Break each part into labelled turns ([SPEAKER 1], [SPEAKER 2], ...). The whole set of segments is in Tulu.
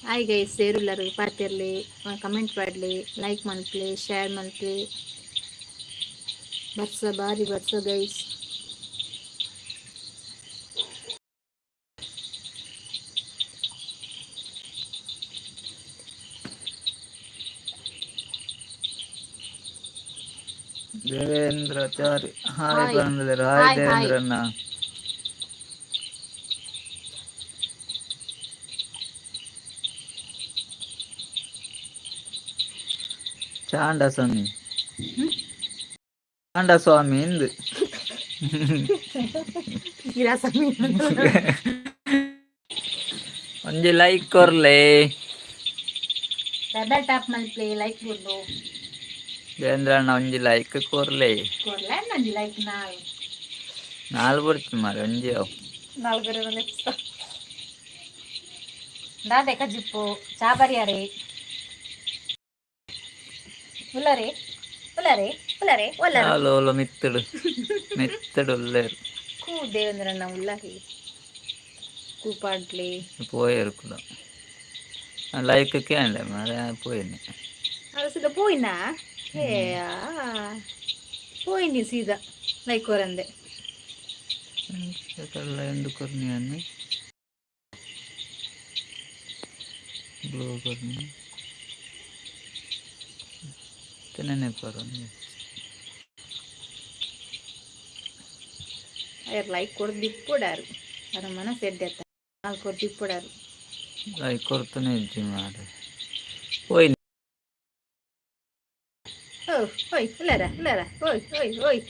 [SPEAKER 1] ಹಾಯ್ ಗೈಸ್, ಸೇರುಲ್ಲರು ಪಾತಿರ್ಲಿ, ಕಮೆಂಟ್ ಮಾಡಲಿ, ಲೈಕ್ ಮಲ್ಪಲೆ, ಶೇರ್ ಮಲ್ಪಲೆ. ಬರ್ಸ ಬಾರಿ ಬರ್ಸ guys.
[SPEAKER 2] Devendra Chari hi
[SPEAKER 1] hi
[SPEAKER 2] ಬಂದಿದ್ದಾರೆ. Hi
[SPEAKER 1] hi hi.
[SPEAKER 2] ದೇವೇಂದ್ರಣ್ಣ. ಚಾಂಡ ಸ್ವಾಮಿ, ಚಾಂಡ ಸ್ವಾಮಿ ಇಂದು. ಒಂಜಿ ಲೈಕ್ ಕೊರ್ಲೆ.
[SPEAKER 1] ಡಬಲ್ ಟಾಪ್ ಮಲ್ಪಲೆ, ಲೈಕ್ ಕೊರ್ಲು.
[SPEAKER 2] ದೇವೇಂದ್ರಣ್ಣ, ಒಂಜಿ ಲೈಕ್ ಕೊರ್ಲೆ.
[SPEAKER 1] ಕೊರ್ಲೆ ಒಂಜಿ ಲೈಕ್ ನಾಲ್.
[SPEAKER 2] ನಾಲ್ ಬರ್ತಿ ಮಾರೆ, ಒಂಜಿ ಅವು.
[SPEAKER 1] ನಾಲ್ಗರೆ. ದಾದೆ ಕಜಿಪ್ಪು ಚಾ ಬರಿಯಾರೆ? ಉಲ್ಲರೆ ಉಲ್ಲರೆ ಉಲ್ಲರೆ ಉಲ್ಲರೆ.
[SPEAKER 2] Hello hello, ಮಿತ್ತಡು ಮಿತ್ತಡು ಉಲ್ಲೇರು.
[SPEAKER 1] ಕೂ ದೇವೇಂದ್ರಣ್ಣ ಉಲ್ಲರಿ ಕೂಪಾಡ್ಲಿ.
[SPEAKER 2] ಪೋಯೆರ್ ಕುಲ ಲೈಕ್ ಕೇಂಡೆ ಮಾರೆ, ಪೋಯಿನಿ.
[SPEAKER 1] ಅದು ಸೀದಾ ಪೋಯಿನಾ? ಏ, ಪೋಯಿನಿ ಸೀದಾ ಲೈಕ್ ಕೊರಂದೆ.
[SPEAKER 2] ఎందుకు కొర్ని అన్ని ಬ್ಲೂ ಕೊರ್ನಿ ತಿನ್ನೇ ಪರೋನಿ.
[SPEAKER 1] ಅಯ್ಯರ್ ಲೈಕ್ ಕೊಡ್ದು ಇಪ್ಪುಡಾರು, ಅರ ಮನಸ್ಸು ಎಡ್ಡೆ ನಾಲ್ಕು ಕೊಡ್ದು ಇಪ್ಪುಡಾರು.
[SPEAKER 2] ಲೈಕ್ ಕೊರ್ತನೆ ಇಜ್ಜಿ ಮಾರೆ, ಪೋಯಿನಿ.
[SPEAKER 1] ಓ ಓಯ್, ಉಲ್ಲರ ಉಲ್ಲರ, ಓಯ್ ಓಯ್ ಓಯ್.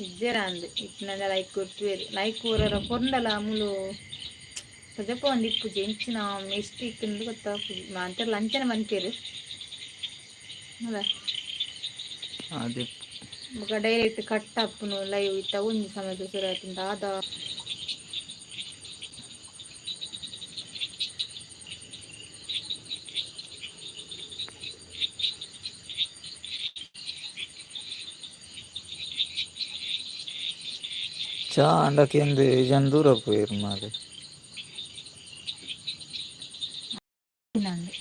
[SPEAKER 1] ಇಜ್ಜರ ಅಂದು ಇಪ್ಪನಂದ ಲೈಕ್ ಕೊಡ್ತೀವಿ. ಲೈಕ್ ಕೂರರ ಕೊರ್ಂಡಲ ಅಮುಲು ಸಜಪ ಒಂದು ಇಪ್ಪುಜಿ, ಎಂಚಿನ ಮಿಸ್ಟೇಕ್ ಇಂದು ಗೊತ್ತಾಪುಜಿ. ಮಾಂತೆರ್ಲ ಅಂಚನೆ ಮನ್ಪೇರು ಅಲ್ಲ?
[SPEAKER 2] ಅದು.
[SPEAKER 1] ಬೊಕ ಡೈರೆಕ್ಟ್ ಕಟ್ ಆಪುನು ಲೈವ್. ಇತ್ತ ಒಂಜಿ ಸಮಸ್ಯೆ ಶುರು ಆಯ್ತು ದಾದ?
[SPEAKER 2] ಚಾ ಅಂಡಕ್ಕೆಂದು ಜನ ದೂರ ಪೋಯಿರು ಮಾರೆ.
[SPEAKER 1] ನಂದು.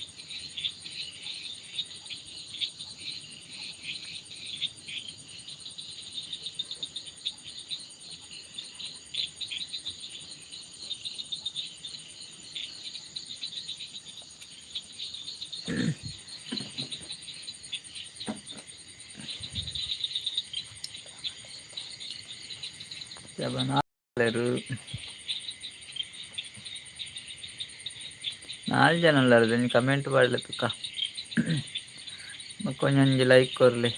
[SPEAKER 2] ನಾಲ್ ಜನ ಉಲ್ಲೆರ್, ಕಮೆಂಟ್ ಪಾಡ್ಲೆ ತುಕ. ಬೊಕ ಒಂಜೊಂಜಿ ಲೈಕ್ ಕೊರ್ಲೆ.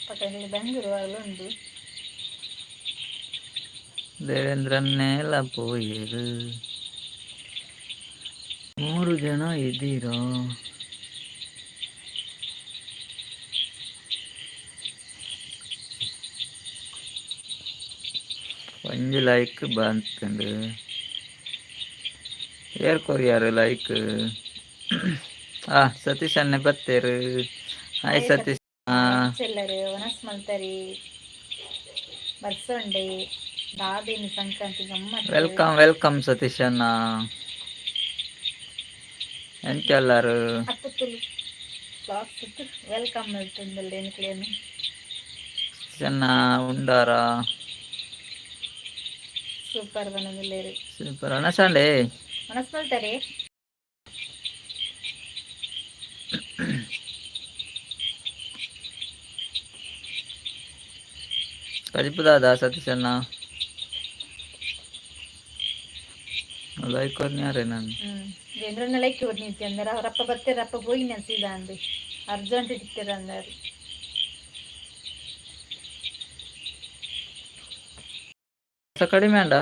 [SPEAKER 1] ಪಕ್ಕದಲ್ಲಿ ಬೆಂಗಳೂರು ಅಲ್ಲ ಉಂಡು.
[SPEAKER 2] ದೇವೇಂದ್ರನ್ನೆಲ್ಲ ಪೋಯೆರು. ಮೂರು ಜನ ಇದ್ದೀರಾ. ಒಂಜಿ ಲೈಕ್ ಬಂತುಂಡು. ಏರ್ ಕೊರಿಯಾರು ಲೈಕ್? ಆ ಸತೀಶ್ ಅಣ್ಣೆ ಬತ್ತೇರು. ಹಾಯ್ ಸತೀಶ್.
[SPEAKER 1] ಚೆಲ್ಲರು ವನಸ್ ಮಲ್ತರಿ ಬರ್ಸೊಂಡೆ ದಾದೇನಿ ಸಂಕ್ರಾಂತಿ ಗಮ್ಮತ್.
[SPEAKER 2] Welcome welcome Satish ಅಣ್ಣ. ಎಂಚಲ್ಲಾರು?
[SPEAKER 1] ಅತ್ತುತ್ತುಲು ಬಾಕ್ಸ್ welcome ಮಲ್ತುಂದಲ್ಲ ಎನ್ಕ್ಲೇನು.
[SPEAKER 2] ಸತೀಶ್ ಅಣ್ಣ ಉಂಡಾರ?
[SPEAKER 1] ಸೂಪರ್ ಬನದಿಲ್ಲೇರು.
[SPEAKER 2] ಸೂಪರ್ ಅಣ್ಣ ಸಂಡೆ.
[SPEAKER 1] ವನಸ್ ಮಲ್ತರಿ.
[SPEAKER 2] ಕಜಿಪುದಾದ ಸತೀಶ್ ಅಣ್ಣ? ಲೈಕ್ ಕೊರ್ನ್ಯಾರೆ ನಾನು.
[SPEAKER 1] ಹ್ಮ್ ಜನರನ್ನ ಲೈಕ್ ಕೊಡ್ನಿತ್ಯ ಅಂದ್ರೆ ಅವರಪ್ಪ ಬರ್ತಾರೆ, ಅಪ್ಪ ಪೋಯಿನ ಸೀದಾ ಅಂದು ಅರ್ಜೆಂಟ್ ಇಟ್ಟಿರ ಅಂದಾರು.
[SPEAKER 2] ಕಡಿಮೆ ಅಂಡ.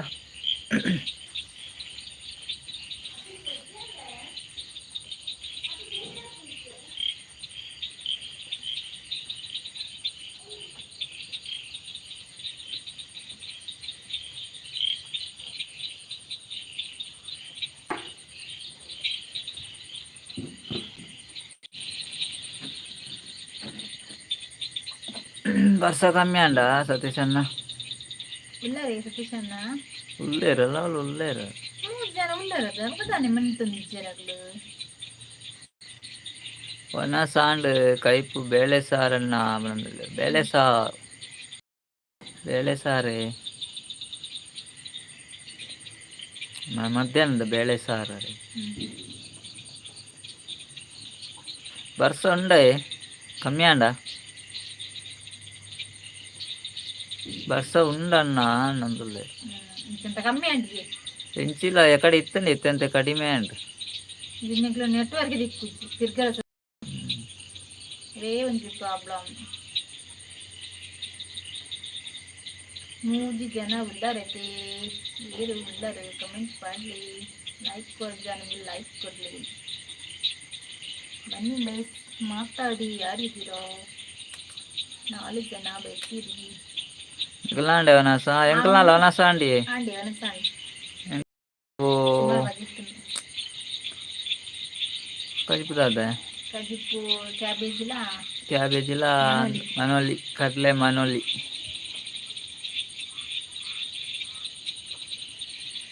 [SPEAKER 2] ಬರ್ಸ ಕಮ್ಮಿ ಅಂಡ ಸತೀಶಣ್ಣ?
[SPEAKER 1] ಇಲ್ಲ ರೀ ಸತೀಶ್ ಅಣ್ಣ.
[SPEAKER 2] ಉಲ್ಲೇರಲ್ಲ ಅವಳು ಉಲ್ಲೇರ.
[SPEAKER 1] ಮೂರು ಜನ ಉಳ್ಳಾರ ತಾನೆ ಮಂತೊಂದಿಜ್ಜರಗ್ಲು.
[SPEAKER 2] ಒಣ ಸಾಂಡ್ ಕೈಪು ಬೇಳೆ ಸಾರನ್ನ ಬಂದಿಲ್ಲ. ಬೇಳೆ ಸಾರು, ಬೇಳೆ ಸಾರೇ. ಮಧ್ಯಾಹ್ನದ ಬೇಳೆ ಸಾರು ರೀ. ಬರ್ಸ ಉಂಡೆ ಕಮ್ಮಿ ಅಂಡ? ಬರ್ಸ ಉಂಡಣ್ಣ ನಂದುಲ್ಲೆ.
[SPEAKER 1] ಇಂತ ಕಮ್ಮಿ ಅಂಟಿಗೆ.
[SPEAKER 2] ಎಂಚಿಲ್ಲ ಎಕಡೆ ಇತ್ತಂಡೆ ಇತ್ತಂತೆ ಕಡಿಮೆ ಅಂಡ್.
[SPEAKER 1] ಇದನ್ನೆಲ್ಲ ನೆಟ್ವರ್ಕ್ ದಿಕ್ಕು ತಿರ್ಗಲ ರೇ ಒಂಜಿ ಪ್ರಾಬ್ಲಮ್. ಮೂಜಿ ಜನ ಉಳ್ಳಾರತೆ, ಏರು ಉಳ್ಳಾರು? ಕಮೆಂಟ್ ಮಾಡಲಿ, ಲೈಕ್ ಕೊಡ್ ಜನ, ಲೈಕ್ ಕೊಡ್ಲಿ. ಬನ್ನಿ ಗೈಸ್, ಮಾತಾಡಿ. ಯಾರಿದ್ದೀರೋ? ನಾಲ್ಕು ಜನ ಬೇಕಿರಿ.
[SPEAKER 2] ಎಂಕಲ್ನಾಂಡೆ ವನಸ, ಎಂಕಲ್ನಾಲ ವನಸ ಅಂಡಿ.
[SPEAKER 1] ಆಂಡಿ ಅನಸಾಂಡಿ.
[SPEAKER 2] ಓ.
[SPEAKER 1] ಸುಮಾರು ಬಜಿತ್ತು.
[SPEAKER 2] ಕಜಿಪುದಾದ.
[SPEAKER 1] ಕಜಿಪು ಕ್ಯಾಬೇಜಿಲ.
[SPEAKER 2] ಕ್ಯಾಬೇಜಿಲ.
[SPEAKER 1] ಮನೋಲಿ.
[SPEAKER 2] ಮನೋಲಿ, ಕಡಲೆ ಮನೋಲಿ,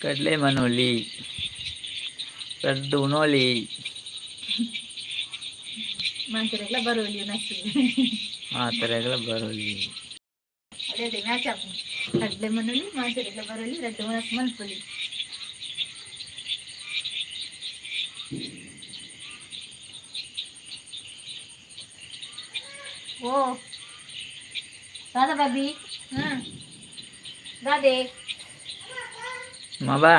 [SPEAKER 2] ಕಡಲೆ ಮನೋಲಿ, ರಡ್ಡು ಉಣೋಲಿ.
[SPEAKER 1] ಮಾಂಚರೆಗ್ಲ ಬರೋಲಿ ನಸ್ತು.
[SPEAKER 2] ಆ ಥರ ಬರೋಲಿ.
[SPEAKER 1] ಅದೇ ಅದೇ ಮ್ಯಾಚ್ ಆಪುಂಡು. ಕಡ್ಲೆ ಮನೋಲಿ ಮಾಂಚರೆಗ್ಲ ಬರೋಲಿ, ರಡ್ಡು ಮನಸ್ಸು ಮನ್ಪೊಲಿ. ಓ ರಾಧಾ ಬಾಬಿ, ಹ್ಮ್ ರಾಧೆ.
[SPEAKER 2] ಮಬಾ.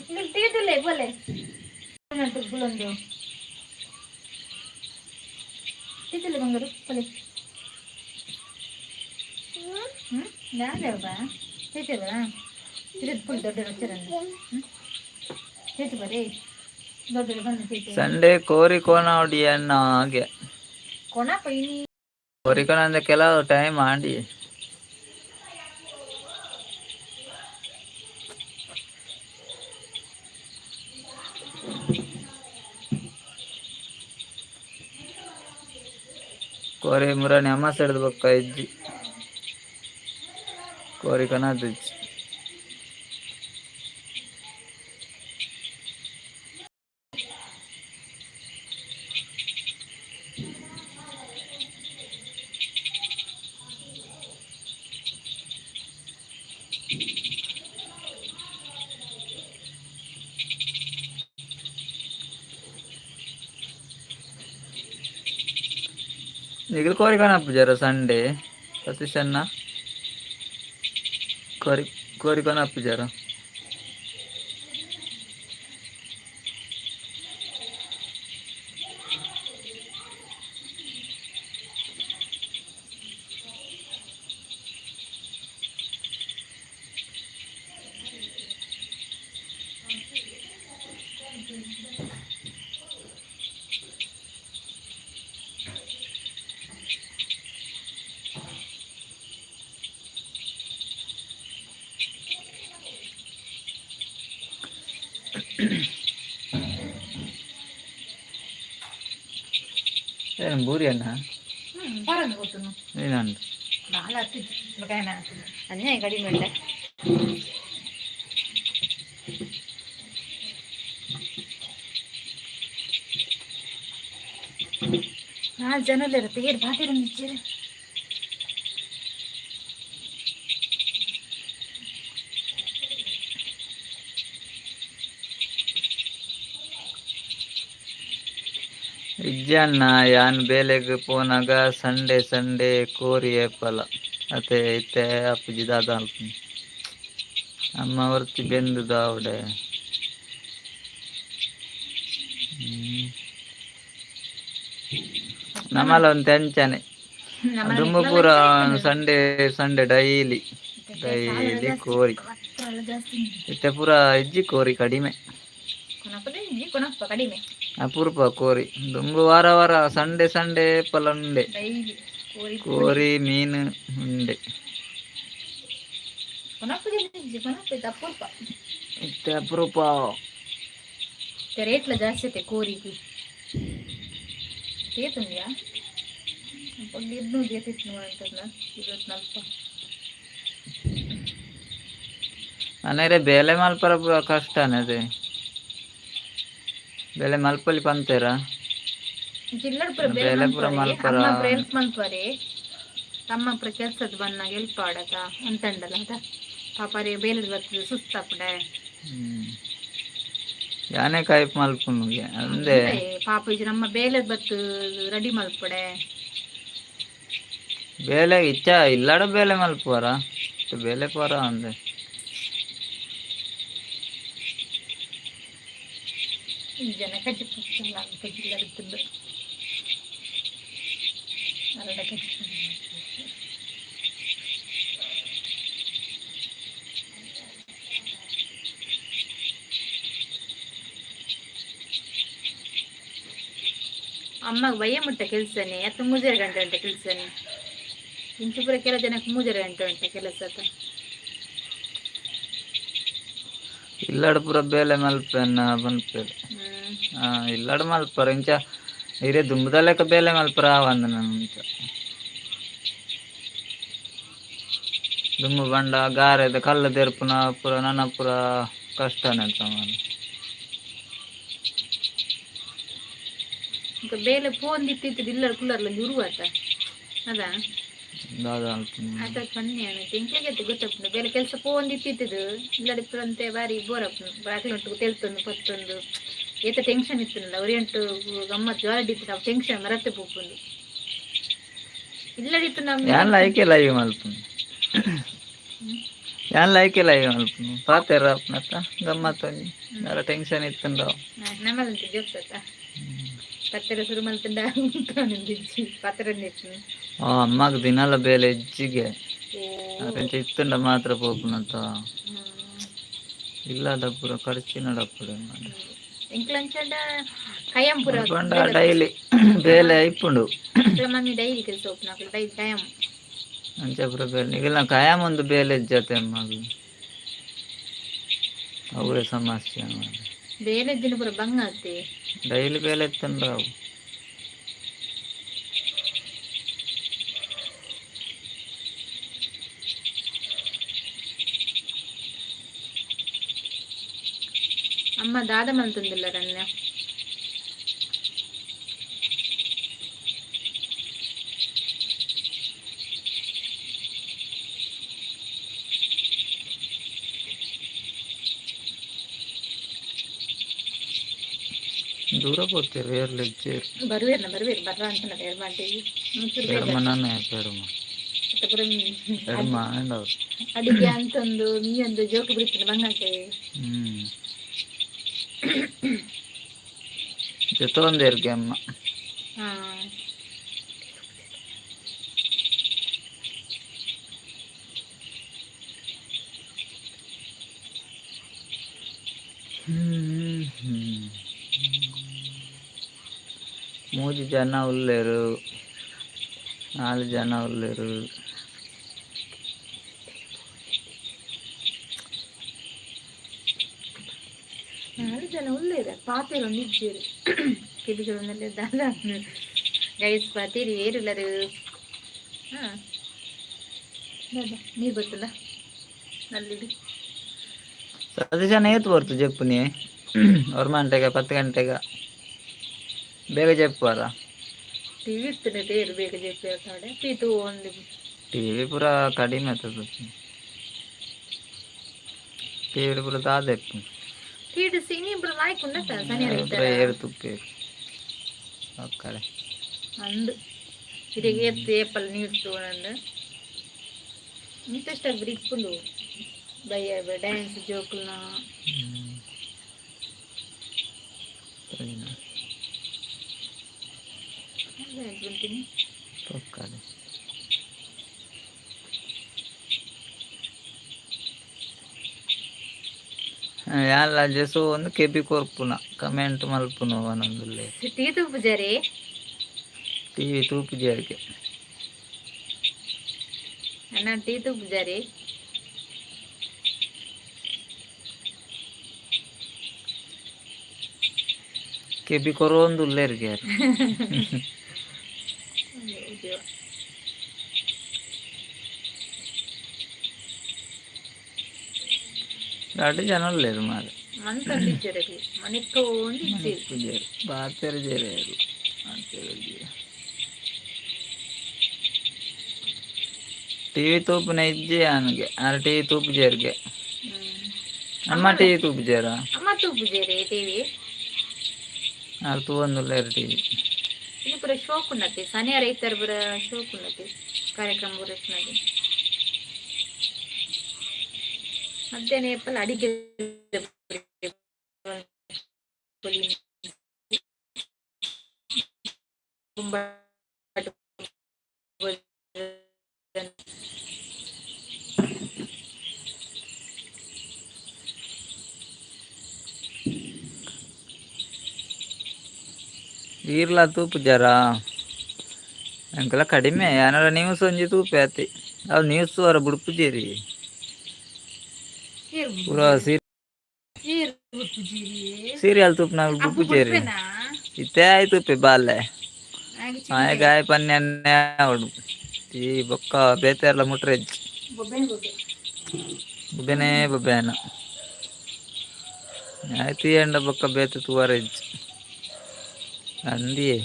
[SPEAKER 1] ಇಲ್ಲಿ ತೀಟುಲೆ ಬೋಲೆ ಬುಲೊಂದು ತೀಟುಲೆ ಬಂಗಾರು ಬೋಲೆ. ಹ್ಮ್ ಯಾವ್ಯಾವ ಚೇಚವಾ ತಿರುದ್ ಫುಲ್ ದೊಡ್ಡ వచ్చారండి. ಚೇಚು ಬರೀ ದೊಡ್ಡ ಬಂದು ಚೇಚು.
[SPEAKER 2] ಸಂಡೆ ಕೋರಿ ಕೋನಾವಡಿ ಅನ್ನ ಹಾಗೆ.
[SPEAKER 1] ಕೊಣ ಪೈನಿ.
[SPEAKER 2] ಕೋರಿ ಕೋಣ ಅಂದ್ರೆ ಕೆಲವು ಟೈಮ್ ಆಂಡಿ. ಕೋರಿ ಮುರಾಣಿ ಅಮಾಸೆ ಹಿಡ್ದು ಬೊಕ್ಕ ಇಜ್ಜಿ, ಕೋರಿ ಕನದಿಜ್ಜಿ. ನಿಗಲ್ ಕೋರಿ ಕನಪುಜಾರ ಸಂಡೇ ಸತೀಶ್ ಅಣ್ಣ? ಕೋರಿ ಕೋರಿ ಕನಪುಜಾರ? ಏನು ಬೂರಿ ಅಣ್ಣ?
[SPEAKER 1] ಹ್ಮ್ ಬರಂದು ಗೊತ್ತು.
[SPEAKER 2] ಏನಂತ?
[SPEAKER 1] ಬಾಳ ಹತ್ತಿತ್ತು ಬಕಾಯನ ಅನ್ಯಾಯ ಕಡಿಮೆ ಇಲ್ಲ. ನಾಲ್ಕು ಜನ ಇರುತ್ತೆ, ಏರು ಬಾತಿರ ನಿಚ್ಚೇರು.
[SPEAKER 2] ಇಜ್ಜಣ್ಣ, ಯಾನ್ ಬೇಲೆಗ್ ಪೋನಗ ಸಂಡೆ ಸಂಡೆ ಕೋರಿ ಏಪಲ ಅತೆ, ಇತ್ತೆ ಆಪುಜಿ ದಾದ ಮಲ್ಪುನಿ. ಅಮ್ಮ ಒರ್ತಿ ಬೆಂದುದು ಆವಡೆ. ನಮಲ ಒಂತೆ ಅಂಚನೆ. ದುಂಬು ಪೂರ ಸಂಡೆ ಸಂಡೆ ಡೈಲಿ ಡೈಲಿ ಕೋರಿ.
[SPEAKER 1] ಜಾಸ್ತಿ.
[SPEAKER 2] ಇತ್ತೆ ಪೂರ ಇಜ್ಜಿ, ಕೋರಿ ಕಡಿಮೆ.
[SPEAKER 1] ಕೊನಪ್ಪದೇ ಇಜ್ಜಿ, ಕೊನಪ್ಪ ಕಡಿಮೆ.
[SPEAKER 2] ಅಪರೂಪ ಕೋರಿ. ದುಂಬು ವಾರ ವಾರ ಸಂಡೆ ಸಂಡೆ ಏಪಲ ಉಂಡೆ.
[SPEAKER 1] ಡೈಲಿ ಕೋರಿ.
[SPEAKER 2] ಕೋರಿ ಮೀನು ಉಂಡೆ.
[SPEAKER 1] ಕೊನಪ್ಪ ಇಜ್ಜಿ, ಕೊನಪ್ಪ ಇತ್ತು ಅಪರೂಪ.
[SPEAKER 2] ಇತ್ತೆ ಅಪರೂಪ.
[SPEAKER 1] ರೇಟ್ಲ ಜಾಸ್ತಿ ಐತೆ ಕೋರಿಗೆ. ಏತುಂದ್ಯಾ? ಒಂದು 200 ಏತಿತ್ತು ಅಂತಲ್ಲ 24.
[SPEAKER 2] ಅನೇರೆ ಬೇಲೆ ಮಲ್ಪರ ಪೂರ ಕಷ್ಟನೇ ಅದೇ. ಬೇಲೆ ಮಲ್ಪಲಿ ಪಂತೇರ.
[SPEAKER 1] ಜಿಲ್ಲಡ್ ಪೂರ ಬೇಲೆ
[SPEAKER 2] ಬೇಲೆ ಪೂರ
[SPEAKER 1] ಮನ್ಪುವರೆ
[SPEAKER 2] ಮಲ್ಪರ.
[SPEAKER 1] ಅಮ್ಮ ಪೂರ ಹೆಲ್ಪ್ ಮನ್ಪುವರೆ ತಮ್ಮ ಪೂರ ಕೆಲ್ಸದ ಬಂದಾಗ ಹೆಲ್ಪ್ ಆಡಕ ಅಂತಂಡಲ್ಲ ಅದ ಪಾಪ ರೇ ಬೇಲೆ ಬರ್ತದೆ ಸುಸ್ತಾಪಡೆ.
[SPEAKER 2] ಯಾನೇ ಕಾಯ್ಪ್ ಮಲ್ಪುನುಗೆ ಅಂದೆ.
[SPEAKER 1] ಪಾಪ ಇಜ್ಜಿ ನಮ್ಮ ಬೇಲೆ ಬತ್ತು ರೆಡಿ ಮಲ್ಪಡೆ.
[SPEAKER 2] ಬೇಲೆ ಇಚ್ಚ ಇಲ್ಲಡ ಬೇಲೆ ಮಲ್ಪುವರ ಬೇಲೆ ಪೋರ ಅಂದೆ.
[SPEAKER 1] ಈ ಜನ ಕಜ್ಜಿ ಪುಸ್ತಕ ಕಜ್ಜಿ ಅರಡ ಕಜ್ಜಿ. ಅಮ್ಮಗೆ ಬಯ್ಯ ಮುಟ್ಟ ಕೆಲಸನೇ ಅಥವಾ 3 ಗಂಟೆ ಉಂಟ ಕೆಲಸನೇ ಇಂಚಿಪುರ ಕೆಲ ಜನಕ್ಕೆ 3 ಗಂಟೆ ಉಂಟ ಕೆಲಸ ಆತ.
[SPEAKER 2] ಇಲ್ಲಡ ಪೂರ ಬೇಲೆ ಮಲ್ಪೆನ್ನ ಪನ್ಪೆರ್. ಆ ಇಲ್ಲಡ ಮಲ್ಪರ ಇಂಚ ಇರೆ ದುಂಬುದಲೆಕ ಬೇಲೆ ಮಲ್ಪರ ಆವಂದ್ ನನ ಇಂಚ. ದುಂಬು ಬಂಡ ಗಾರೆದ ಕಲ್ಲು ದೆರ್ಪುನ ಪೂರ ನನ ಪೂರ ಕಷ್ಟನೇ ಮಾರ್ರೆ.
[SPEAKER 1] ಈಗ ಬೇಲೆ ಫೋನ್ ದಿತ್ತಿತ್ತು ಇಲ್ಲರ್ ಕುಲ್ಲರ್ಲ ಉರು ಆತ ಅದ.
[SPEAKER 2] ದಾದ ಮಲ್ಪುನು.
[SPEAKER 1] ಆತ ಪನ್ನೆ ಎಂಕ್ಲೆಗೆ ಗೊತ್ತಪ್ಪುಂಡು ಬೇಲೆ ಕೆಲಸ ಪೋಂದು ಇತ್ತಿತ್ತದು ಇಲ್ಲಡಿಪ್ಪುರಂತೆ ಬಾರಿ ಬೋರ್ ಆಪುಂಡು ಬಾಕ್ಲುಂಟು ತೆಲ್ತೊಂದು ಪತ್ತೊಂದು ಏತ ಟೆನ್ಷನ್ ಇತ್ತುಂಡಲ್ಲ ಒರಿಯಂಟು ಗಮ್ಮತ್ ಜ್ವಾಲ ಇತ್ತು ಅವು ಟೆನ್ಷನ್ ಮರತ್ತೆ ಪೋಪುಂಡು ಇಲ್ಲಡಿತ್ತು ನಮ್ಮ.
[SPEAKER 2] ಯಾನ್ ಲೈಕೆ ಲೈವ್ ಮಲ್ಪುನು. ಯಾನ್ ಲೈಕೆ ಲೈವ್ ಮಲ್ಪುನು ಪಾತೆರ ಆಪುನತ ಗಮ್ಮತ್ ಒಂಜಿ ದಾಲ ಟೆನ್ಷನ್ ಇತ್ತುಂಡ.
[SPEAKER 1] ನಮ್ಮದಂತ ಜೋಕ್ಸ್ ಆತ ಪತ್ತೆರ ಶುರು ಮಲ್ತಂಡ ಇಜ್ಜಿ ಪತ್ತೆರ ಇತ್ತು.
[SPEAKER 2] ಆ ಅಮ್ಮಗ್ ದಿನಲ ಬೇಲೆ ಹೆಚ್ಚಿಗೆ.
[SPEAKER 1] ಓ.
[SPEAKER 2] ಅರೆಂಚ ಇತ್ತುಂಡ ಮಾತ್ರ ಪೋಪುನತ. ಇಲ್ಲದ ಪೂರ ಖರ್ಚಿ ನಡಪುಡು ಮಾರ್ರೆ.
[SPEAKER 1] ಎಂಕ್ಲಂಚಂಡ ಕಯಂ ಪೂರ.
[SPEAKER 2] ಪಂಡ ಡೈಲಿ ಬೇಲೆ ಇಪ್ಪುಂಡು.
[SPEAKER 1] ಎಂಕ್ಲ ಮಮ್ಮಿ ಡೈಲಿ ಕೆಲಸ ಹೋಗ್ನ ಡೈಲಿ ಕಯಂ.
[SPEAKER 2] ಅಂಚ ಪೂರ ಬೇಲೆ ನಿಗಲ್ನ ಕಾಯಂ ಒಂದು ಬೇಲೆ ಇಜ್ಜತೆ ಅಮ್ಮಗ್ ಅವೇ ಸಮಸ್ಯೆ ಮಾರ್ರೆ.
[SPEAKER 1] ಬೇಲೆ ದಿನ ಪೂರ ಬಂಗ ಆತೆ.
[SPEAKER 2] ಡೈಲಿ ಬೇಲೆ ಇತ್ತುಂಡ ಅವು.
[SPEAKER 1] ಅಮ್ಮ ದಾದ ಮಲ್ತೊಂದಿಲ್ಲ ರಣ್ಯ.
[SPEAKER 2] ದೂರ ಪೋತಿರ್ ಏರ್ಲ ಇಜ್ಜೆರ್.
[SPEAKER 1] ಬರುವೇರ್ನ ಬರುವೇರು ಬರ್ರ ಅಂತ ಏರ್ ಮಾಡ್ತೀವಿ ಒಂಚೂರು ಬೇಗ.
[SPEAKER 2] ಎಡ್ಮ ಪೆಡ್ಮ.
[SPEAKER 1] ಮತ್ತೆ ಪೂರ
[SPEAKER 2] ಎಡ್ಮ ಅಂಡವು.
[SPEAKER 1] ಅಡಿಗೆ ಅಂತಂದು ನೀಯೊಂದು ಜೋಕು ಬಿಡ್ತೀನಿ ಬಂಗಾಟೆ.
[SPEAKER 2] ಜೊತೆ ಅಮ್ಮ.
[SPEAKER 1] ಹಾ.
[SPEAKER 2] ಹ್ಮ್ ಹ್ಮ್ ಮೂಜಿ ಜನ ಉಲ್ಲೆರ್ ನಾಲ್ ಜನ ಉಲ್ಲೆರ್.
[SPEAKER 1] ನಾಲ್ಕು ಜನ ಉಲ್ಲೇರ ಪಾತೆರ ಒಂದು ಇಜ್ಜೇರು ಕೆಬಿಗಳು ದಾದ ಗೈಸ್ ಪಾತೀರಿ ಏರುಲ್ಲರು. ಹಾ ದಾದ ನೀರು ಬರ್ತದ ನಲ್ಲಿಡು.
[SPEAKER 2] ಸತೀಶಣ್ಣ ಏತ್ ಪೊರ್ತು ಜೆಪ್ಪುನಿ ಒರ್ಮಂಟೆಗ 10 ಗಂಟೆಗ ಬೇಗ ಜೆಪ್ಪುವರ.
[SPEAKER 1] ಟಿವಿ ಇರ್ತದೆ ತೇರು ಬೇಗ ಜೆಪ್ಪಿ ಕಡೆ ಪೀತು ಒಂದು.
[SPEAKER 2] ಟಿವಿ ಪೂರ ಕಡಿಮೆ ಆತದ ಟಿವಿ ಪೂರ ದಾದ ಇಪ್ಪು.
[SPEAKER 1] ಟಿವಿ ಸಿನಿ ಪೂರ ಲಾಯ್ಕ್ ಉಂಡತ್ತ ಸನಿಯರ.
[SPEAKER 2] ಪೂರ
[SPEAKER 1] ಇತ್ತರ.
[SPEAKER 2] ಏರು ತುಪ್ಪೇರು ಒಕ್ಕಡೆ.
[SPEAKER 1] ಅಂದು ಇರೆಗ್ ಏತ್ ಏಪಲ್ ನ್ಯೂಸ್ ತೂವೊಂದು ಇಂಟ್ರೆಸ್ಟ್ ಆಗಿ ಇಪ್ಪುಂಡು ಬಯ್ಯ ಡ್ಯಾನ್ಸ್ ಜೋಕುಲ್ನ. ಬಂತೀನಿ.
[SPEAKER 2] ಒಕ್ಕಡೆ ಯಾನ್ಲ ಜೆಸು ಒಂದು ಕೆಬಿ ಕೊರ್ಪುನ ಕಮೆಂಟ್ ಮಲ್ಪುನ ಪನೊಂದುಲ್ಲೆ.
[SPEAKER 1] ಟೀ ತೂಪುಜಾರಿ.
[SPEAKER 2] ಟಿವಿ ತೂಪುಜೆರ್ಗೆ.
[SPEAKER 1] ಅಣ್ಣ ಟೀ ತೂಪುಜಾರಿ.
[SPEAKER 2] ಕೆಬಿ ಕೊರೊಂದುಲ್ಲೆರ್ಗೆ. ರಡ್ಡ್ ಜನ ಉಲ್ಲೆರ್ ಮಾರೆ.
[SPEAKER 1] ಮಂತೊಂದಿಜ್ಜೆರ್ ಮನಿತ್ತೊಂದಿಜ್ಜೆರ್.
[SPEAKER 2] ಮನಿಪುಜೆರ್, ಪಾತೆರ್ಜೆರ್ ಪಾತೆರ್ಜೆರ್. ಟಿವಿ ತೂಪುನ ಇಜ್ಜಿ ಆನ್ಗೆ, ಆರ್ ಟಿವಿ ತೂಪುಜೆರ್ಗೆ. ಅಮ್ಮ ಟಿವಿ ತೂಪುಜೆರಾ?
[SPEAKER 1] ಅಮ್ಮ ತೂಪುಜೆರೆ ಟಿವಿ.
[SPEAKER 2] ಆರ್ ತೂವೊಂದುಲ್ಲೆರ್ ಟಿವಿ.
[SPEAKER 1] ಇನಿ ಪೂರ ಶೋಕ್ ಉಂಡತೆ, ಸನಿಯಾರ ಐತಾರ ಪೂರ ಶೋಕ್ ಉಂಡತೆ, ಕಾರ್ಯಕ್ರಮ ಪೂರ ಇಪ್ಪುನತೆ. ಮಧ್ಯಾಹ್ನ ಏಪಲ ಅಡಿಗೆ.
[SPEAKER 2] ಈರ್ಲ ತೂಪುಜರಾ? ಎಂಕಲ ಕಡಿಮೆ ಯಾನಲ ನ್ಯೂಸ್ ಒಂಜಿ ತೂಪೆ ಅತೆ. ಅವು ನ್ಯೂಸ್ ತೂವರ ಬುಡ್ಪುಜೆರ್ ಪೂರ. ಸೀರಿಯಲ್ ತೂಪುನಕುಲು ಬುಡ್ಪುಜೆರ್. ಇತ್ತೆ ಆಯೆ ತೂಪೆ ಬಾಲೆ, ಆಯೆ ಗಾಯ ಪನ್ಯನ್ನೇ ಆವೊಡು. ಈ ಬೊಕ್ಕ ಬೇತೆರ್ಲ ಮುಟ್ರೆಜ್ಜಿ, ಬೊಬ್ಬೆನೇ ಬೊಬ್ಬೆನ ಆಯೆ ತೂಯಂಡ ಬೊಕ್ಕ ಬೇತೆ ತೂವರೆ ಇಜ್ಜಿ. ಅಂದಿಯೇ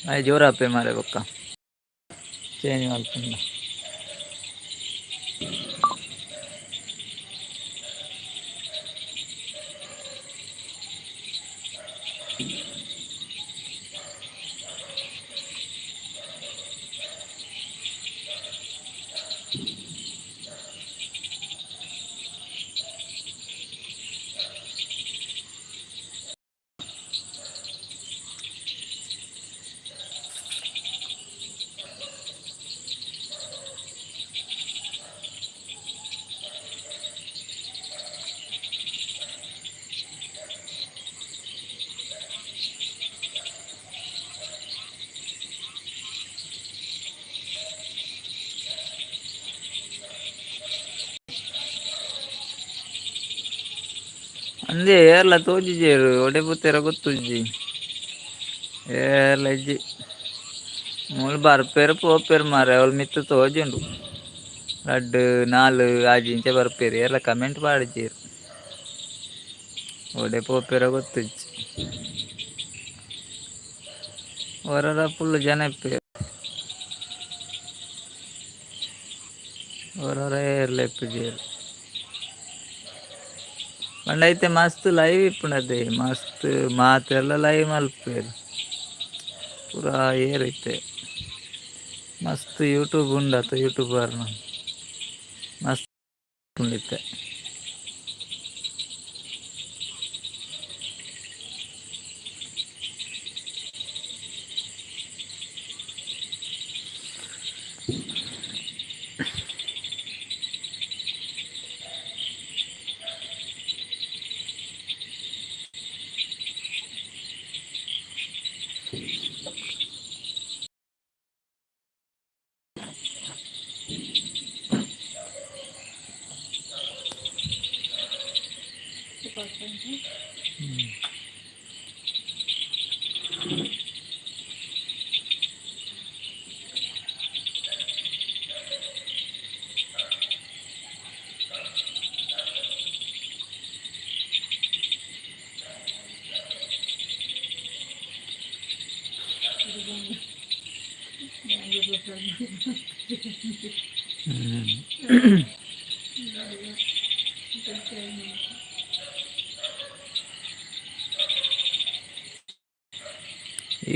[SPEAKER 2] ಆಯೆ ಜೋರಾಪೆ ಮಾರೆ, ಬೊಕ್ಕ ಚೇಂಜ್ ಮಲ್ಪುಂಡ. ಅಂದೇ ಏರ್ಲ ತೋಜಿಜೆರ್, ಒಡೆ ಪೋತೆರ ಗೊತ್ತುಜ್ಜಿ. ಏರ್ಲ ಇಜ್ಜಿ ಮೂಲು. ಬರ್ಪೆರ್ ಪೋಪೆರ್ ಮಾರ್ರೆ, ಅವ್ಲು ಮಿತ್ತ್ ತೋಜುಂಡು. ರಡ್ಡ್ ನಾಲ್ ಆಜಿ ಇಂಚ ಬರ್ಪೆರ್. ಏರ್ಲ ಕಮೆಂಟ್ ಪಾಡ್ಜೆರ್. ಒಡೆ ಪೋಪೆರ ಗೊತ್ತುಜ್ಜಿ. ಒರರ ಫುಲ್ ಜನ ಇಪ್ಪೆರ್, ಒರೊರ ಏರ್ಲ ಇಪ್ಪುಜೆರ್. ಪಂಡ ಇತ್ತೆ ಮಸ್ತ್ ಲೈವ್ ಇಪ್ಪುಂಡತೆ, ಮಸ್ತ್ ಮಾತೆರ್ಲ ಲೈವ್ ಮಲ್ಪುವೆರ್ ಪೂರಾ. ಏರ್ ಇತ್ತೆ ಮಸ್ತ್ ಯೂಟ್ಯೂಬ್ ಉಂಡತ, ಯೂಟ್ಯೂಬರ್ನ ಮಸ್ತ್ ಉಂಡು ಇತ್ತೆ.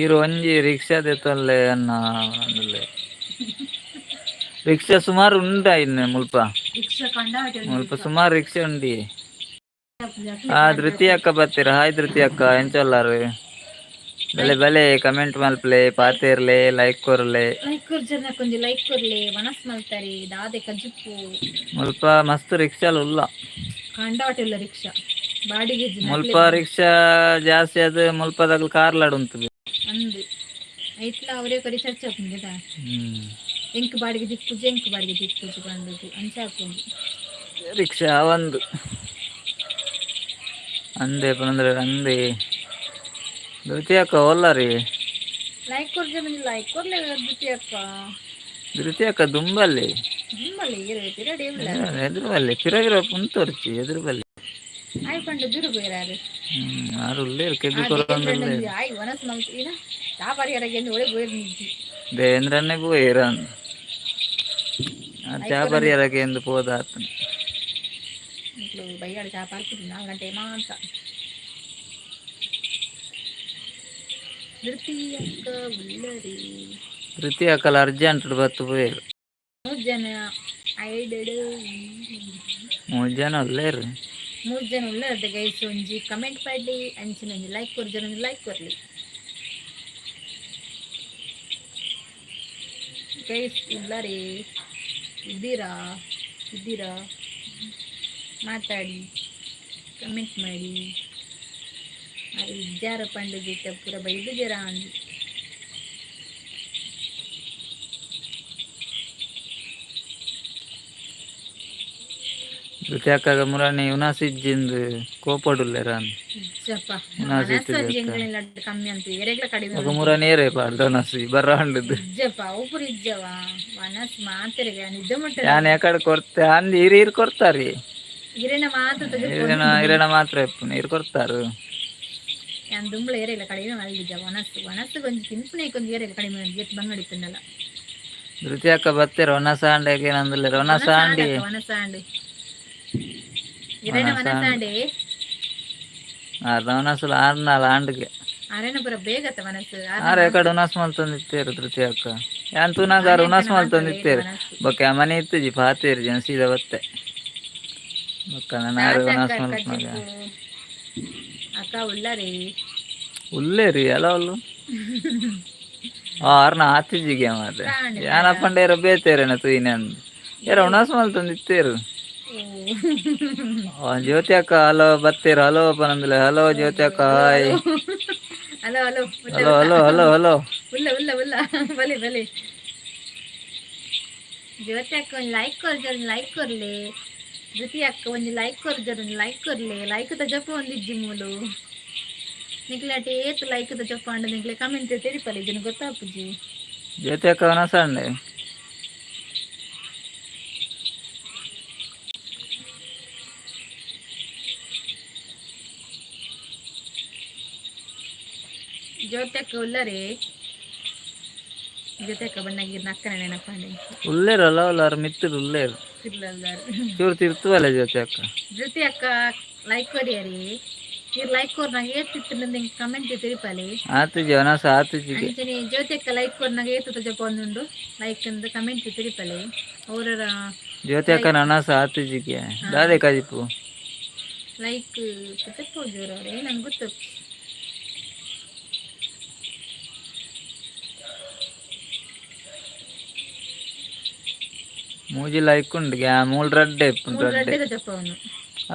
[SPEAKER 2] ಈರ್ ಒಂಜಿ ರಿಕ್ಷಾ ದೆತ್ತೊನ್ಲೆ ಅನ್ನ ಅಂದುಲ್ಲೆ. ರಿಕ್ಷಾ ಸುಮಾರು ಉಂಡ ಇನ್ನು ಮುಲ್ಪ. ಮುಲ್ಪ ಸುಮಾರು ರಿಕ್ಷಾ ಉಂಡಿ. ಆ ಧೃತಿ ಅಕ್ಕ ಬತ್ತೀರ. ಹಾಯ್ ಧೃತಿ ಅಕ್ಕ, ಎಂಚ ಉಲ್ಲಾರ್? ಬಲೆ ಬಲೆ, ಕಮೆಂಟ್ ಮಲ್ಪಲೆ, ಪಾತೆರ್ಲೆ, ಲೈಕ್ ಕೊರ್ಲೆ.
[SPEAKER 1] ಲೈಕ್ ಕೊರ್ಜರ್ನ ಕೊಂಜಿ ಲೈಕ್ ಕೊರ್ಲೆ. ಮನಸ್ ಮಲ್ತಾರೆ ದಾದೆ ಕಜಿಪ್ಪು.
[SPEAKER 2] ಮುಲ್ಪ ಮಸ್ತ್ ರಿಕ್ಷಾಲು ಉಲ್ಲ.
[SPEAKER 1] ಕಂಡಾಟೆ ಉಲ್ಲ ರಿಕ್ಷಾ ಬಾಡಿಗೆ ಇಜ್ಜಿ.
[SPEAKER 2] ಮುಲ್ಪ ರಿಕ್ಷಾ ಜಾಸ್ತಿ ಅದು ಮುಲ್ಪದಗ್ಲು ಕಾರ್ಲಾಡ್ ಉಂತುದು.
[SPEAKER 1] ಅಂದು ಐಟ್ಲ ಅವರೇ ಕರಿ ಚರ್ಚೆ ಆಪುಂಡು. ಎಂಕ್ ಬಾಡಿಗೆ ದಿಕ್ಕುಜಿ, ಎಂಕ್ ಬಾಡಿಗೆ ದಿಕ್ಕುಜಿ ಪಂಡುದು ಅಂಚ ಆಪುಂಡು.
[SPEAKER 2] ರಿಕ್ಷಾ ಒಂದು ಅಂದೆ ಪಂದ್ರೆ ಅಂದೆ. ಧೃತಿ ಅಕ್ಕ ಓಲ್ಲರಿ?
[SPEAKER 1] ಲೈಕ್ ಕೊರ್ಜೆ, ಲೈಕ್ ಕೊರ್ಲೆ ಧೃತಿ ಅಕ್ಕ.
[SPEAKER 2] ಧೃತಿ ಅಕ್ಕ ದುಂಬಲ್ಲಿ.
[SPEAKER 1] ನಿಮ್ಮಲ್ಲಿ ಇರು ಪಿರಡಿ ಇಲ್ಲ.
[SPEAKER 2] ಎದುರು ಬಲ್ಲೆ ಪಿರ ಗಿರ ಪುಂತೊರ್ಚಿ ಎದುರು ಬಲ್ಲೆ.
[SPEAKER 1] ಆಯ್ ಪಂಡ ದೂರ ಪೋಯಿರಾರು.
[SPEAKER 2] ಆರು ಉಲ್ಲೇರು ಕೆಬಿ ಕೊರೊಂದುಲ್ಲೇರು.
[SPEAKER 1] ಆಯ್ ವನಸ್ ಮಲ್ತಿನ ಚಾಪಾರಿ ಎಂದು ಒಳೆ ಬೋಯಿರ್ ನಿಜ್ಜಿ.
[SPEAKER 2] ದೇಂದ್ರನ್ನೇ ಪೋಯೆರ್ ಅಂದ್ ಆರ್ ಚಾ ಪರಿಯರಕ್ಕೆ ಎಂದು ಪೋದಾತನ್.
[SPEAKER 1] ಇಂಕ್ಲು ಬಯ್ಯಾಡ ಚಾ ಪಾರ್ಪುಜಿ 4 ಗಂಟೆ ಮಾಂತ. ಧೃತಿ ಅಕ್ಕ ಉಲ್ಲರಿ.
[SPEAKER 2] ಧೃತಿ ಅಕ್ಕಲ ಅರ್ಜೆಂಟ್ ಬತ್ತು ಪೋಯೆರ್.
[SPEAKER 1] ಮೂರು ಜನ ಐಡೆಡ್.
[SPEAKER 2] ಮೂಜಿ ಜನ ಉಲ್ಲೇರು.
[SPEAKER 1] ಮೂರು ಜನ ಉಲ್ಲರ್ದ ಗೈಸ್, ಒಂಜಿ ಕಮೆಂಟ್ ಪಾಡ್ಲಿ, ಅಂಚಿನ ಒಂಜಿ ಲೈಕ್ ಕೊರ್ ಜನ ಒಂಜಿ ಲೈಕ್ ಕೊರ್ಲಿ ಗೈಸ್. ಉಲ್ಲರಿ, ಇದ್ದೀರಾ ಇದ್ದೀರಾ? ಮಾತಾಡಿ, ಕಮೆಂಟ್ ಮಾಡಿ. ಅದು ಇಜ್ಜಾರ ಪಂಡುದು ಇತ್ತೆ ಪೂರ ಬೈದು ಜರ ಅಂದು.
[SPEAKER 2] ಧೃತಿ ಅಕ್ಕಗ ಮುರಾನಿ ಉನಾಸ್ ಇಜ್ಜಿಂದು ಕೋಪಡುಲ್ಲೇರ ಅಂದ್.
[SPEAKER 1] ಇಜ್ಜಪ್ಪ.
[SPEAKER 2] ಉನಾಸ್
[SPEAKER 1] ಮನಸ್ಸು
[SPEAKER 2] ಇತ್ತಿಜಿ
[SPEAKER 1] ಒಂಜಿ
[SPEAKER 2] ಅಕ್ಕ.
[SPEAKER 1] ಎಂಕಲೆನ ಕಮ್ಮಿ ಅಂತ ಎರೆಗ್ಲ ಕಡಿಮೆ.
[SPEAKER 2] ಬೊಕ ಮುರಾನಿ ಏರೇ ಪಾಡ್ದ ಉನಾಸ್ ಬರ್ರ ಅಂಡುದು.
[SPEAKER 1] ಇಜ್ಜಪ್ಪ, ಒಬ್ಬರು ಇಜ್ಜವ ಮನಸ್ ಮಾತೆರೆಗೆ ನಿದ್ದೆ ಮುಟ್ಟ.
[SPEAKER 2] ಯಾನ್ ಎಕಡೆ ಕೊರ್ತೆ ಅಂದ್ ಈರ್ ಈರ್ ಕೊರ್ತಾರಿ.
[SPEAKER 1] ಇರೆನ ಮಾತ್ರ.
[SPEAKER 2] ಇರೆನ ಇರೆನ ಮಾತ್ರ ಇಪ್ಪುನು, ಈರ್ ಕೊರ್ತಾರು.
[SPEAKER 1] ಯಾನ್ ದುಂಬಳ ಏರೆಲ್ಲ ಕಡಿಮೆ ಮಲ್ದಿಜ್ಜ. ವನಸ್ಸು ವನಸ್ಸು ಒಂಜಿ ತಿನ್ಪುನ ಒಂಜಿ ಏರೆಲ್ಲ ಕಡಿಮೆ ಏತ್ ಬಂಗಡಿ ತಿನ್ನಲ್ಲ.
[SPEAKER 2] ಧೃತಿ ಅಕ್ಕ ಬತ್ತೆರ್ ಒನಸ ಆಂಡ ಏನಂದುಲ್ಲೇರ್ ಒನಸ ಆಂಡಿ.
[SPEAKER 1] ವನಸಾಂಡ್ ಇರೆನ ವನಸಾಂಡೆ.
[SPEAKER 2] ಆರ್ನ ಒನಸುಲ ಆರ್ನಾಲ್ ಆಂಡ್ಗೆ.
[SPEAKER 1] ಅರೆನ ಪೂರ ಬೇಗತ್ತ ಮನಸ್ಸು.
[SPEAKER 2] ಆರ್ ಎಕಡೆ ಉನಾಸ್ ಮಲ್ತೊಂದಿತ್ತೇರು ಧೃತಿ ಅಕ್ಕ. ಯಾನ್ ತೂನಾಗ ಆರ್ ಉನಾಸ್ ಮಲ್ತೊಂದಿತ್ತೇರು. ಬೊಕ್ಕ ಮನೆ ಇತ್ತುಜಿ ಪಾತೇರು ಜನ ಸೀದಾ ಬತ್ತೆ. ಬೊಕ್ಕ ನನ ಆರ್ ಉನಾಸ್ ಮಲ್ಪುನಗ.
[SPEAKER 1] ಅಕ್ಕ ಉಲ್ಲರಿ.
[SPEAKER 2] ಉಲ್ಲೇರಿ ಅಲ ಉಲ್ಲು ಆರ್ನ ಆತಿಜಿಗೆ ಮಾರ್ರೆ. ಯಾನ ಪಂಡೇರ ಬೇತೇರೇನ ತೂಯಿನೆ ಅಂದ್ ಏರ ಉಣಸ್ ಮಲ್ತೊಂದಿತ್ತೇರು. ಜ್ಯೋತಿ ಅಕ್ಕ ಹಲೋ ಬತ್ತೀರ, ಹಲೋ ಪನಂದುಲೆ. ಹಲೋ ಜ್ಯೋತಿ ಅಕ್ಕ, hi.
[SPEAKER 1] Hello hello.
[SPEAKER 2] Hello hello hello hello.
[SPEAKER 1] ಉಲ್ಲ ಉಲ್ಲ ಉಲ್ಲ, ಬಲೆ ಬಲೆ. ಜ್ಯೋತಿ ಅಕ್ಕ ಒಂಜಿ ಲೈಕ್ ಕೊರ್ಜರ್, ಲೈಕ್ ಕೊರ್ಲೆ. ಜ್ಯೋತಿ ಅಕ್ಕ ಒಂಜಿ ಲೈಕ್ ಕೊರ್ಜರ್, ಒಂಜಿ ಲೈಕ್ ಕೊರ್ಲೆ. ಲೈಕ್ ತ ಜಪ ಒಂದಿಜ್ಜಿ ಮೂಲು. ನಿಕ್ಲಾಟ ಏತ್ ಲೈಕ್ ತ ಜಪ್ಪ ಅಂಡ ನಿಕ್ಲೆ ಕಮೆಂಟ್ ತೆರಿಪಲೆ ಜನ ಗೊತ್ತಾಪುಜಿ.
[SPEAKER 2] ಜ್ಯೋತಿ ಅಕ್ಕ ಉಣಸ್ ಅಂಡೆ.
[SPEAKER 1] ಜ್ಯೋತಿ ಅಕ್ಕ ಉಲ್ಲರಿ. ಜ್ಯೋತಿ ಅಕ್ಕ ಬಣ್ಣಗಿರ್ ನಕ್ಕನ ನೆನಪಾಂಡೆ.
[SPEAKER 2] ಉಲ್ಲೇರು ಅಲ್ಲ ಉಲ್ಲಾರು ಮಿತ್ತುಡು ಉಲ್ಲೇರು.
[SPEAKER 1] ತಿರ್ಲಲ್ದಾರು.
[SPEAKER 2] ಚೂರು ತಿರ್ತುವಲ್ಲ ಜ್ಯೋತಿ ಅಕ್ಕ.
[SPEAKER 1] ಜ್ಯೋತಿ ಅಕ್ಕ ಲೈಕ್ ಕೊರಿಯರಿ. ಇರ್ ಲೈಕ್ ಕೊರ್ನಾಗ ಏತಿತ್ತು ನಿಂಗೆ ಕಮೆಂಟ್ ತೆರಿಪಲೆ.
[SPEAKER 2] ಆತಿಜಿ ಒನಸ ಆತಿಜಿಗೆ.
[SPEAKER 1] ಅಂಚನೆ ಜ್ಯೋತಿ ಅಕ್ಕ ಲೈಕ್ ಕೊರ್ನಾಗ ಏತು ಜಪ ಒಂದುಂಡು ಲೈಕ್ ಅಂದ್ ಕಮೆಂಟ್ ತೆರಿಪಲೆ ಅವರ.
[SPEAKER 2] ಜ್ಯೋತಿ ಅಕ್ಕ ಒನಸ ಆತಿಜಿಗೆ ದಾದೆ ಕಜಿಪು.
[SPEAKER 1] ಲೈಕ್ ಜೋರು ಅವ್ರೆ ನನ್ಗೆ ಗೊತ್ತು.
[SPEAKER 2] ಮೂಜಿ ಲೈಕ್ ಉಂಡು ಗ್ಯಾ ಮೂಲ್ ರಡ್ಡೆ ಇಪ್ಪುಂಡು.
[SPEAKER 1] ಮೂರು
[SPEAKER 2] ರಡ್ಡೆ.
[SPEAKER 1] ರಡ್ಡೆದ ಜಪವನು.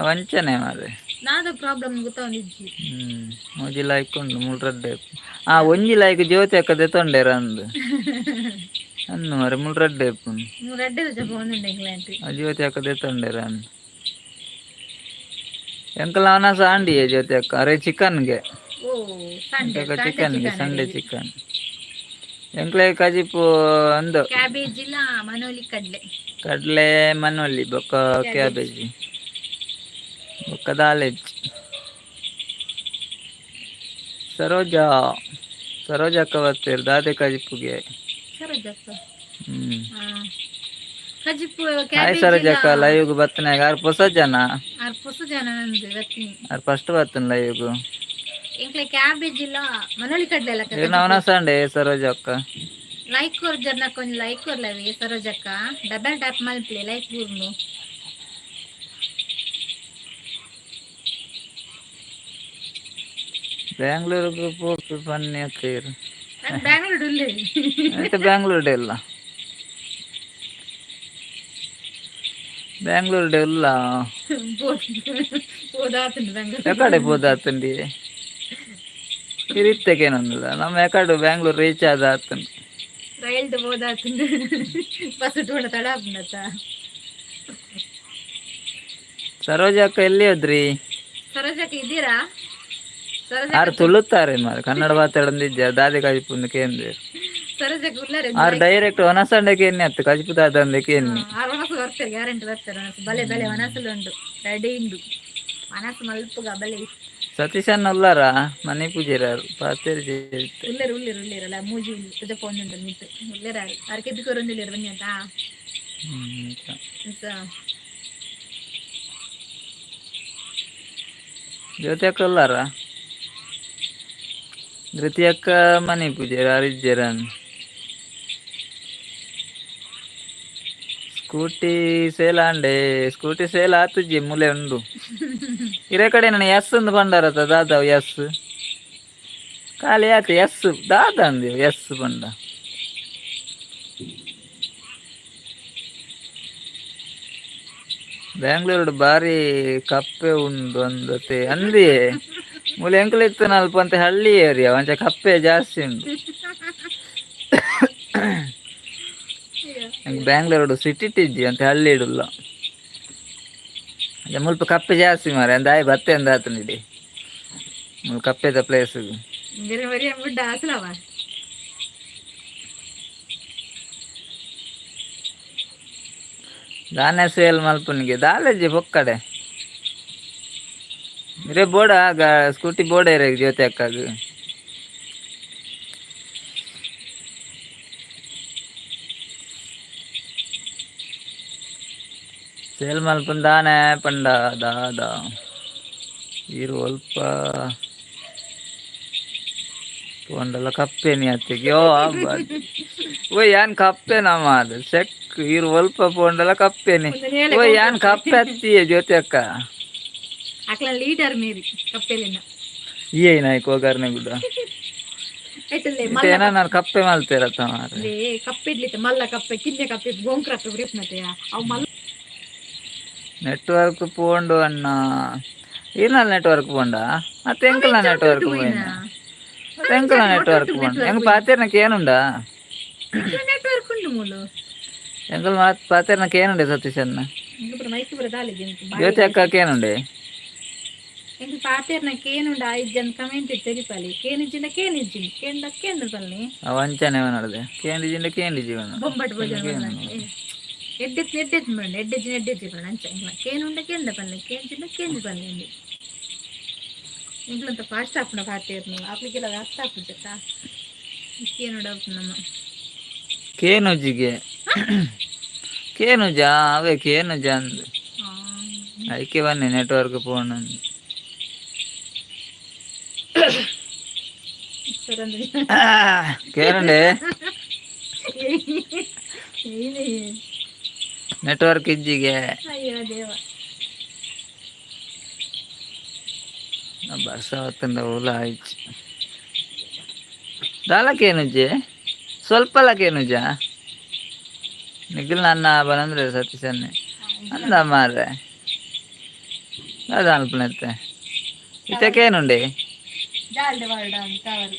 [SPEAKER 2] ವಂಚನೆ ಮಾರ್ರೆ.
[SPEAKER 1] ನಾದ ಪ್ರಾಬ್ಲಮ್ ಗೊತ್ತಾವಂದಿಜ್ಜಿ.
[SPEAKER 2] ಮೂಜಿ ಲೈಕ್ ಉಂಡು, ಮೂಲ್ ರಡ್ಡೆ. ಆ ಒಂಜಿ ಲೈಕ್ ಜ್ಯೋತಿ ಅಕ್ಕ ದೆತೊಂಡೇರ ಅಂದ್ ಅಂದು ಮಾರ್ರೆ, ಮೂಲ್ ರಡ್ಡೆ ಇಪ್ಪುಂಡು.
[SPEAKER 1] ಮೂರು ರಡ್ಡೆದ ಜಪ ಒಂದುಂಡು ಎಂಕ್ಲಾಂಟಿ.
[SPEAKER 2] ಆ ಜ್ಯೋತಿ ಅಕ್ಕ ದೆತೊಂಡೇರ ಅಂದ್. ಎಂಕಲ ಒನಸ ಆಂಡಿಯೇ ಜ್ಯೋತಿ ಅಕ್ಕ ಅರೆ ಚಿಕನ್ಗೆ.
[SPEAKER 1] ಓ ಸಂಡೆ.
[SPEAKER 2] ಚಿಕನ್ಗೆ, ಸಂಡೆ ಚಿಕನ್. ಎಂಕ್ಲೆ ಕಜಿಪು ಅಂದು.
[SPEAKER 1] ಕ್ಯಾಬೇಜ್ ಇಲ್ಲ ಮನೋಲಿ ಕಡ್ಲೆ.
[SPEAKER 2] ಕಡಲೆ ಮನೋಲಿ ಬೊಕ್ಕ ಕ್ಯಾಬೇಜ್ ಬೊಕ್ಕ ದಾಲೆಜ್. ಸರೋಜಾ ಸರೋಜಾ ಅಕ್ಕ ಬತ್ತೇರು ದಾದೆ ಕಜಿಪುಗೆ.
[SPEAKER 1] ಸರೋಜಕ್ಕ. ಕಜಿಪು.
[SPEAKER 2] ಹಾಯ್.
[SPEAKER 1] ಕ್ಯಾಬೇಜ್.
[SPEAKER 2] ಸರೋಜಕ್ಕ ಲೈವ್ಗ್ ಬತ್ತನಾಗ ಆರ್ ಪೊಸ ಜನ.
[SPEAKER 1] ಆರ್ ಪೊಸ ಜನ ನಂದು ಬತ್ತೀನಿ.
[SPEAKER 2] ಆರ್ ಫಸ್ಟ್ ಬತ್ತನ್ ಲೈವ್ಗ್.
[SPEAKER 1] ಎಂಕ್ಲೆ ಕ್ಯಾಬೇಜ್ ಇಲ್ಲ ಮನೋಲಿ ಕಡ್ಲೆ ಅಲ್ಲ.
[SPEAKER 2] ಇರ್ನ ಒನಸಂಡೆ ಸರೋಜಕ್ಕ.
[SPEAKER 1] ಲೈಕ್ ಕೊರ್ ಜರ್ನಕ್ಕ ಒಂಜಿ ಲೈಕ್ ಕೊರ್ಲವಿ. ಸರೋಜಕ್ಕ ಡಬಲ್ ಟ್ಯಾಪ್ ಮಲ್ಪಲೆ ಲೈಕ್ ಬೂರ್ನು.
[SPEAKER 2] ಬ್ಯಾಂಗ್ಳೂರ್ಗ್ ಪೋಪಿ ಪನ್ನಿ ಅತ್ತೀರ್.
[SPEAKER 1] ನಾನು ಬ್ಯಾಂಗ್ಳೂರ್ ಉಲ್ಲೆ.
[SPEAKER 2] ಮತ್ತೆ ಬ್ಯಾಂಗ್ಳೂರ್ ಡೇ ಇಲ್ಲ, ಬ್ಯಾಂಗ್ಳೂರ್ ಡೇ ಇಲ್ಲ.
[SPEAKER 1] ಪೋದಾತುಂಡು ಬೆಂಗಳೂರು.
[SPEAKER 2] ಎಕಡೆ ಪೋದಾತುಂಡಿ ಇರಿತ್ತಕೇನೊಂದಿಲ್ಲ ನಮ್ಮ ಎಕಡೆ ಬ್ಯಾಂಗ್ಳೂರ್ ರೀಚ್ ಆದ ಆತುಂಡು.
[SPEAKER 1] ರೈಲ್ಡ್ ಪೋದಾತುಂಡು, ಬಸ್ ಟೂಡ ತಡ ಆಪುಂಡತ್ತ.
[SPEAKER 2] ಸರೋಜಕ್ಕ ಎಲ್ಲಿ ಹೋದ್ರಿ?
[SPEAKER 1] ಸರೋಜಕ್ಕ ಇದ್ದೀರಾ?
[SPEAKER 2] ಆರು
[SPEAKER 1] ಸರೋಜಕ್ಕ.
[SPEAKER 2] ತುಳುತ್ತಾರೆ ಮಾರೆ, ಕನ್ನಡ ಮಾತಾಡಂದಿದ್ದೆ ದಾದೆ ಕಜಿಪುಂದು ಕೇಂದ್ರ.
[SPEAKER 1] ಸರೋಜಕ್ಕೆ ಉಲ್ಲಾರೆ.
[SPEAKER 2] ಆರ್ ಡೈರೆಕ್ಟ್ ಒನಸಂಡಕ್ಕೆ ಎಣ್ಣೆ ಅತ್ತು ಕಜಿಪು ದಾದಂದಕ್ಕೆ ಎಣ್ಣೆ.
[SPEAKER 1] ಆರು ಒಣಸು ಬರ್ತಾರೆ, ಗ್ಯಾರಂಟಿ ಬರ್ತಾರೆ. ಒಣಸು ಬಲೆ ಬಲೆ ಒಣಸಲು ಉಂಡು, ರೆಡಿ ಉಂಡು ಒಣಸು ಮಲ್ಪುಗ ಬಲೆ.
[SPEAKER 2] ಸತೀಶ್ ಅಣ್ಣ ಉಲ್ಲಾರ ಮನೆ ಪೂಜೆರಾರು ಪಾತೇರಿ.
[SPEAKER 1] ಉಲ್ಲೇರು ಉಲ್ಲೇರು ಉಲ್ಲೇರಲ್ಲ, ಮೂಜಿ ಪೂಜೆ ಪೋಂದುಂಡು ಮಿತ್ತು ಉಲ್ಲೇರಾರು. ಆರ್ ಕೆಬಿ ಕೊರೊಂದುಲ್ಲೇರು ಬನ್ನಿ ಅಂತ.
[SPEAKER 2] ಜ್ಯೋತಿ ಅಕ್ಕ ಉಲ್ಲಾರ? ಧೃತಿ ಅಕ್ಕ ಮನೆ ಪೂಜೆ ಇಜ್ಜೆರನ್. ಸ್ಕೂಟಿ ಸೇಲ್ ಆಂಡೆ, ಸ್ಕೂಟಿ ಸೇಲ್ ಆತುಜಿ, ಮೂಲೆ ಉಂಡು. ಇರೆ ಕಡೆ ನನ್ನ ಎಸ್ ಒಂದು ಬಂಡಾರತ ದಾದ ಎಸ್ ಖಾಲಿ ಆತು. ಎಸ್ ದಾದ ಅಂದೆ ಎಸ್ ಬಂಡ. ಬ್ಯಾಂಗ್ಳೂರು ಬಾರಿ ಕಪ್ಪೆ ಉಂಡು ಅಂದತೆ ಅಂದಿಯೇ. ಮೂಲೆ ಎಂಕಲ್ ಇತ್ತು ನಲ್ಪ ಅಂತ ಹಳ್ಳಿ ಏರಿಯಾ, ಒಂಚ ಕಪ್ಪೆ ಜಾಸ್ತಿ ಉಂಡು. ಬ್ಯಾಂಗ್ಳೂರು ಸಿಟಿ ಇಜ್ಜಿ ಅಂತ ಹಳ್ಳಿ ಇಡುಲ್ಲ. ಮುಲ್ಪ ಕಪ್ಪೆ ಜಾಸ್ತಿ ಮಾರೆ ಅಂದಾಯ್ ಬತ್ತೆ ಅಂದಾತು ನಿಡಿ ಮುಲ್ ಕಪ್ಪೆದ ಪ್ಲೇಸ್.
[SPEAKER 1] ಅಸಲವ.
[SPEAKER 2] ದಾನೆ ಸೇಲ್ ಮಲ್ಪುನಿಗೆ ದಾಲೇಜಿ ಪೊಕ್ಕಡೆ ಇರೆ ಬೋಡ ಆಗ ಸ್ಕೂಟಿ ಬೋರ್ಡ್ ಇರ ಜ್ಯೋತಿ ಅಕ್ಕಾಗ. ಸೇಲ್ ಮಲ್ಪುನ್ ದಾನೆ ಪಂಡ ದಾದ ಈರು ಅಲ್ಪ ಪೋಂಡಲ ಕಪ್ಪೆನಿ ಅತ್ತಿಗೆ. ಓ ಓ ಯಾನ್ ಕಪ್ಪೆ ನಮ್ಮ ಅದು ಸೆಕ್ ಈರು ಒಲ್ಪ ಪೋಂಡಲ ಕಪ್ಪೆನಿ. ಓ ಯಾನ್ ಕಪ್ಪೆ ಅತ್ತಿಯೇ ಜ್ಯೋತಿ ಅಕ್ಕ.
[SPEAKER 1] ಅಕ್ಲ ಲೀಡರ್ ಮೇರಿ ಕಪ್ಪೆಲಿನ.
[SPEAKER 2] ಏ ನಾಯ್ಕ ಹೋಗಾರನೆ ಗುಡ್ಡ ಏನ ಕಪ್ಪೆ ಮಲ್ತೇರತ್ತ ಮಾರ್ರೆ.
[SPEAKER 1] ಕಪ್ಪೆ ಇಡ್ಲಿತ್ತೆ ಮಲ್ಲ ಕಪ್ಪೆ, ಕಿನ್ನೆ ಕಪ್ಪೆ, ಗೋಂಕ್ರಪ್ಪೆ ಬುರಿಪ್ನತೆಯ ಅವು ಮಲ್ಲ.
[SPEAKER 2] ನೆಟ್ವರ್ಕ್ ಪೋಂಡು ಅಣ್ಣ. ಈರ್ನಲ್ ನೆಟ್ವರ್ಕ್ ಪೋಂಡ ಮತ್ತೆ ಎಂಕಲ್ನ ನೆಟ್ವರ್ಕ್ ಪೋಯಿನ? ಮತ್ತೆ ಎಂಕಲ್ನ ನೆಟ್ವರ್ಕ್ ಪೋಂಡ ಎಂಕ್ ಪಾತೇರ್ನಕ್ಕೆ ಏನುಂಡಾ?
[SPEAKER 1] ನೆಟ್ವರ್ಕ್ ಉಂಡು ಮೂಲು.
[SPEAKER 2] ಎಂಕಲ್ ಮಾತ್ ಪಾತೇರ್ನಕ್ಕೆ ಏನುಂಡೆ ಸತೀಶ್ ಅಣ್ಣ?
[SPEAKER 1] ಮೈಕ್ ಪೂರ ದಾಲೆ.
[SPEAKER 2] ಜ್ಯೋತಿ ಅಕ್ಕಕ್ಕೆ ಏನುಂಡೆ?
[SPEAKER 1] ಎಂಕ್ ಪಾತೇರ್ನಕ್ಕೆ ಏನುಂಡು? ಐದು ಜನ ಕಮೆಂಟ್ ತೆರಿಪಾಲಿ. ಕೇನಿಜ್ಜಿಂಡ ಕೇನಿಜ್ಜಿ, ಕೇಂಡ ಕೇಂದ್ರ ಪಲ್ನಿ.
[SPEAKER 2] ವಂಚನೆ ನಡ್ದೆ ಕೇಂದಿಜಿಂಡ ಕೇಂದಿಜಿ.
[SPEAKER 1] ಬೊಂಬಟ್ ಭೋಜನ ಎಡ್ಡೆತ್ ಎಡ್ಡೆತ್ ಮಂಡ ಎಡ್ಡೆಜ್ಜಿನ ಎಡ್ಡೆಜ್ಜಿ ಪಂಡ ಅಂಚ. ಇಂಕ್ಲ ಕೇನುಂಡ ಕೇಂದ ಪಲ್ಲೆ, ಕೇಂಜಿಂಡ ಕೇಂಜಿ ಪಲ್ಲೆ ಅಂದಿ. ಇಂಕ್ಲಂತ ಫಾಸ್ಟ್ ಆಪುಂಡ ಪಾತೇರ್ನು ಅಪ್ಲಿಕೆಲ್ಲ ಅರ್ಥ ಆಪುಜತ್ತ. ಕೇನುಡ ನಮ್ಮ.
[SPEAKER 2] ಕೇನುಜಿಗೆ ಕೇನುಜಾ ಅವೇ ಕೇನುಜ ಅಂದ್ ಐಕೆ ಬನ್ನಿ ನೆಟ್ವರ್ಕ್ ಫೋನ್. ಕೇನುಂಡೆ ನೆಟ್ವರ್ಕ್ ಇಜ್ಜಿಗೆ.
[SPEAKER 1] ಅಯ್ಯೋ ದೇವ.
[SPEAKER 2] ಬರ್ಸ ಹೊತ್ತಂಡ ಉಲ ಆಯ್ತು. ದಾಲ ಕೇನುಜೆ ಸ್ವಲ್ಪಲ ಕೇನುಜ ನಿಖಿಲ್ ನನ್ನ ಬನಂದ್ರೆ ಸತೀಶನ್ನೇ ಅಂದ ಮಾರ್ರೆ. ದಾದ ಅನ್ಪುನತ್ತೆ ಇತ್ತಕೇನುಂಡೆ?
[SPEAKER 1] ಜಾಲ್ಡೆ ವಾಲ್ಡ ಅಂತ ಅವರು.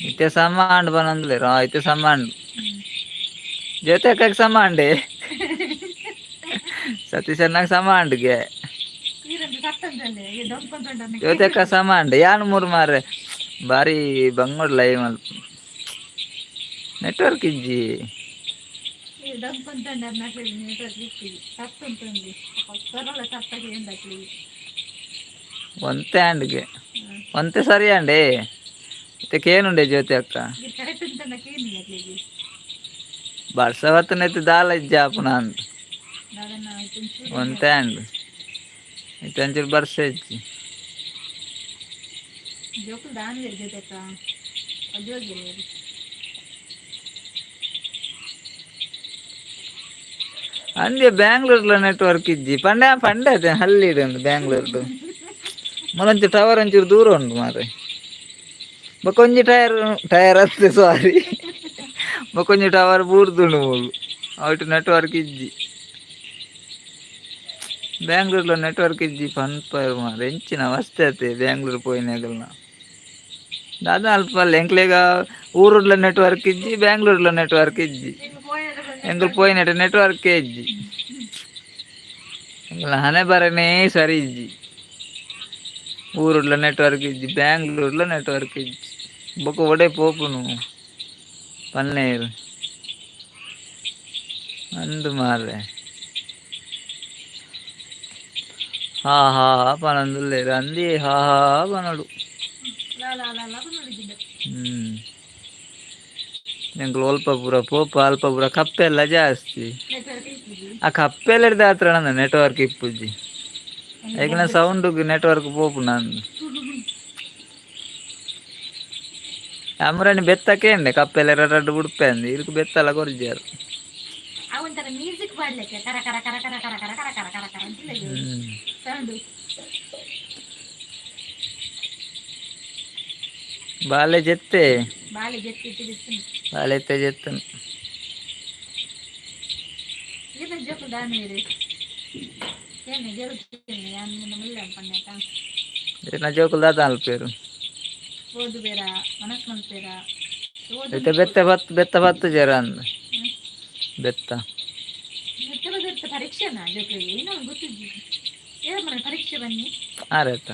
[SPEAKER 2] ಇತ್ತೆ ಸಮಾಂಡ್ ಬನಂದ್ಲೇರು. ಇತ್ತೆ ಸಮಾಂಡ್ ಜೊತೆ ಸಮಾಂಡೆ ಸತೀಶನ್ನಾಗ ಸಮಾಂಡ್ಗೆ. ಜ್ಯೋತಿ ಸಮಾಂಡ್ ಯಾನ್ ಮೂರು ಮಾರ್ರೆ ಬಾರಿ ಬಂಗೋಡ್ ಲೈವ್ ಮಲ್ಪ ನೆಟ್ವರ್ಕ್ ಇಜ್ಜಿ. ಒಂತೆ ಅಂಡ್ಗೆ ಒಂತೆ ಸರಿ ಅಂಡೆ. ಇತ್ತಕೇನುಂಡೆ ಜ್ಯೋತಿ ಅಕ್ಕ? ಬರ್ಸವತ್ತನೈತೆ ದಾಲ ಇಜ್ಜಿ ಆಪುನ ಅಂದ್ ಒಂತೆ ಅಂಡ್. ಇತ್ತೆ ಒಂಚೂರು ಬರ್ಸ ಇಜ್ಜಿ.
[SPEAKER 1] ಜೋಕುಲು ದಾನ ಜೊತೆಕ್ಕ ಜೋಗಿ.
[SPEAKER 2] ಅಂದೆ ಬ್ಯಾಂಗ್ಳೂರ್ಲ ನೆಟ್ವರ್ಕ್ ಇಜ್ಜಿ ಪಂಡೆ ಪಂಡೆ ಅದೇ ಹಳ್ಳಿ ಉಂಡು ಬ್ಯಾಂಗ್ಳೂರ್ಡು. ಮೊಲಂಚು ಟವರ್ ಒಂಚೂರು ದೂರ ಉಂಟು ಮಾರ್ರೆ. ಬೊಕೊಂಜಿ ಟೈರ್ ಟೈರ್ ಅತ್ತೆ ಸಾರಿ ಬೊಕೊಂಜಿ ಟವರ್ ಬೂರ್ದುಂಡು ಮೂಲು, ಅವಿಟ್ ನೆಟ್ವರ್ಕ್ ಇಜ್ಜಿ. ಬ್ಯಾಂಗ್ಳೂರ್ಲ ನೆಟ್ವರ್ಕ್ ಇಜ್ಜಿ ಪನ್ಪರ್ ಮಾರ್ರೆ. ಎಂಚಿನ ಅವಸ್ಥೆ ಅತ್ತೆ ಬ್ಯಾಂಗ್ಳೂರ್ ಪೋಯಿನಾಗಲ್ನ ದಾದ ಅಲ್ಪ ಅಲ್ಲ. ಎಂಕ್ಲೆಗ ಊರುಡ್ಲ ನೆಟ್ವರ್ಕ್ ಇಜ್ಜಿ, ಬ್ಯಾಂಗ್ಳೂರ್ಲ ನೆಟ್ವರ್ಕ್ ಇಜ್ಜಿ. ಎಂಕುಲು ಪೋಯಿನೆಟ್ ನೆಟ್ವರ್ಕ್ ಇಜ್ಜಿ. ಎಂಕಲ್ನ ಹಣೆ ಬರನೇ ಸರಿ ಇಜ್ಜಿ. ಊರುಡ್ಲ ನೆಟ್ವರ್ಕ್ ಇಜ್ಜಿ, ಬ್ಯಾಂಗ್ಳೂರ್ಲ ನೆಟ್ವರ್ಕ್ ಇಜ್ಜಿ. ಬೊಕ ಒಡೆ ಪೋಪುನು ಪನ್ನೇರು ಅಂದು ಮಾರ್ರೆ ಹಾ ಹಾ ಪನೊಂದುಲ್ಲೆರ್ ಅಂದಿ ಹಾ ಹಾ ಪನೊಡು.
[SPEAKER 1] ಲಾ ಲಾ ಲಾ ಲಾ ಪನೊಂದಿಜ್ಜಿಂಡ.
[SPEAKER 2] ಹ್ಮ್ ಎಂಕ್ಲು ಒಲ್ಪ ಪೂರ ಪೋಪ ಅಲ್ಪ ಪೂರ ಕಪ್ಪೆಲ್ಲ ಜಾಸ್ತಿ.
[SPEAKER 1] ನೆಟ್ವರ್ಕ್ ಇಪ್ಪುಜಿ.
[SPEAKER 2] ಆ ಕಪ್ಪೆಲೆರ್ದ್ ಆತ್ರ ನೆಟ್ವರ್ಕ್ ಇಪ್ಪುಜಿ. ಐಕ್ನ ಸೌಂಡ್ ನೆಟ್ವರ್ಕ್ ಪೋಪುಂಡು ಅಂದ್. ಅಮ್ರನಿ ಬೆತ್ತ ಕೇಂಡೆ ಕಪ್ಪೆಲ್ಲ ರಡ್ಡ್ ಬುಡ್ಪೆ ಅಂದ್ ಇರ್ಕ್ ಬೆತ್ತಲ ಕೊರ್ಜರ್.
[SPEAKER 1] ಆ ಒಂಥರ ಮ್ಯೂಸಿಕ್ ಪಾಡ್ಲೆಕ್ಕೆ ಕರ ಕರ ಕರ ಕರ ಕರ ಕರ ಕರ ಕರ ಕರ ಕರ ಅಂತ ಸೌಂಡ್.
[SPEAKER 2] ಬಾಲೆ ಜೆತ್ತೆ.
[SPEAKER 1] ಬಾಲೆ ಜೆತ್ತಿ ಇತ್ತು.
[SPEAKER 2] ಬಾಲೆ ಇತ್ತೆ ಜೆತ್ತುನು.
[SPEAKER 1] ಈರ್ನ ಜೋಕುಲು ದಾನೇರು ಕೇನ್ನೆ ಜೋಕುಲು ಕೇನ್ನೆ ಯಾನ್ ಮುನ್ನ ಮುಲ್ಲ ಪನ್ನೆತ.
[SPEAKER 2] ಇರ್ನ ಜೋಕುಲು ದಾದ ಮಲ್ಪುವೆರ್.
[SPEAKER 1] ಓದುವೆರಾ ಮನಸ್ ಮನ್ಪುವೆರಾ.
[SPEAKER 2] ಇತ್ತೆ ಬೆತ್ತ ಬತ್ ಬೆತ್ತ ಪತ್ತುಜೆರ ಅಂದ್ ಬೆತ್ತ.
[SPEAKER 1] ಬೆತ್ತ ಬದರ್ತ ಪರೀಕ್ಷೆನಾ ಜೋಕ್ಲೆಗ್ ಏನೋ ಗೊತ್ತಿಜ್ಜಿ ಏರ ಮನೆ ಪರೀಕ್ಷೆ ಬನ್ನಿ.
[SPEAKER 2] ಆರೈತ.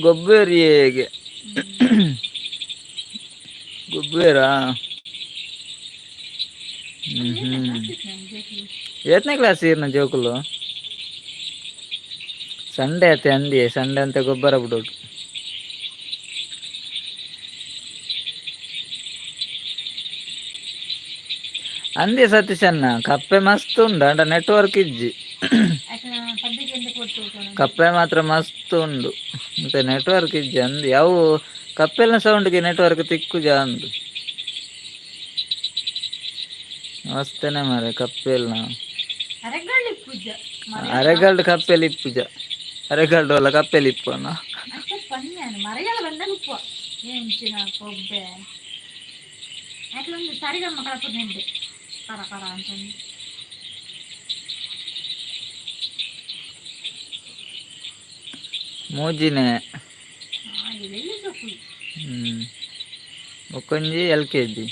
[SPEAKER 2] ಗೊಬ್ಬೇರಿಯೇಗೆ ಗೊಬ್ಬೇರಾ. ಹ್ಮ್ ಹ್ಮ್ ಏತ್ನೇ ಕ್ಲಾಸ್ ಇರ್ನ ಜೋಕುಲು. ಸಂಡೇ ಅತ್ತೆ ಅಂದಿಯೇ ಸಂಡೆ ಅಂತೆ ಗೊಬ್ಬರ ಬುಡೋದು. ಅಂದೆ ಸತೀಶಣ್ಣ ಕಪ್ಪೆ ಮಸ್ತ್ ಉಂಡು ಅಂಡ ನೆಟ್ವರ್ಕ್ ಇಜ್ಜಿ. ಕಪ್ಪೆ ಮಾತ್ರ ಮಸ್ತ್ ಉಂಡು ಮತ್ತೆ ನೆಟ್ವರ್ಕ್ ಇಜ್ಜಿ ಅಂದ್ ಅವು ಕಪ್ಪೆಲ್ನ ಸೌಂಡ್ಗೆ ನೆಟ್ವರ್ಕ್ ತಿಕ್ಕುಜ ಅಂದ್. ಮಸ್ತೇನೆ ಮಾರೆ ಕಪ್ಪೆಲ್ನ.
[SPEAKER 1] ಅರೆಗಳ್ಳಿ ಪೂಜ.
[SPEAKER 2] ಅರೆಗಲ್ಡ್ ಕಪ್ಪೆಲ್ ಇಪ್ಪುಜ ಅರೆಗಲ್ಡ್ ವಲ್ಲ ಕಪ್ಪೆಲ್ ಇಪ್ಪುವನ.
[SPEAKER 1] ಅಷ್ಟ ಪನ್ಯಾನ ಮರೆಯಲ್ಲ ಬಂದಾಗ ಉಪ್ಪು ಎಂಚಿನ ಕೊಬ್ಬೆ ಯಾಕಂದ್ರೆ ಸರಿಗಮ್ಮ ಕಳಪುನ ಕರ ಕರ ಅಂತಂದು.
[SPEAKER 2] ಮೂಜಿನೆ.
[SPEAKER 1] ಎಲ್ಲಿ ಜೋಕುಲು.
[SPEAKER 2] ಹ್ಮ್ ಬೊಕೊಂಜಿ ಎಲ್ ಕೆ ಜಿ.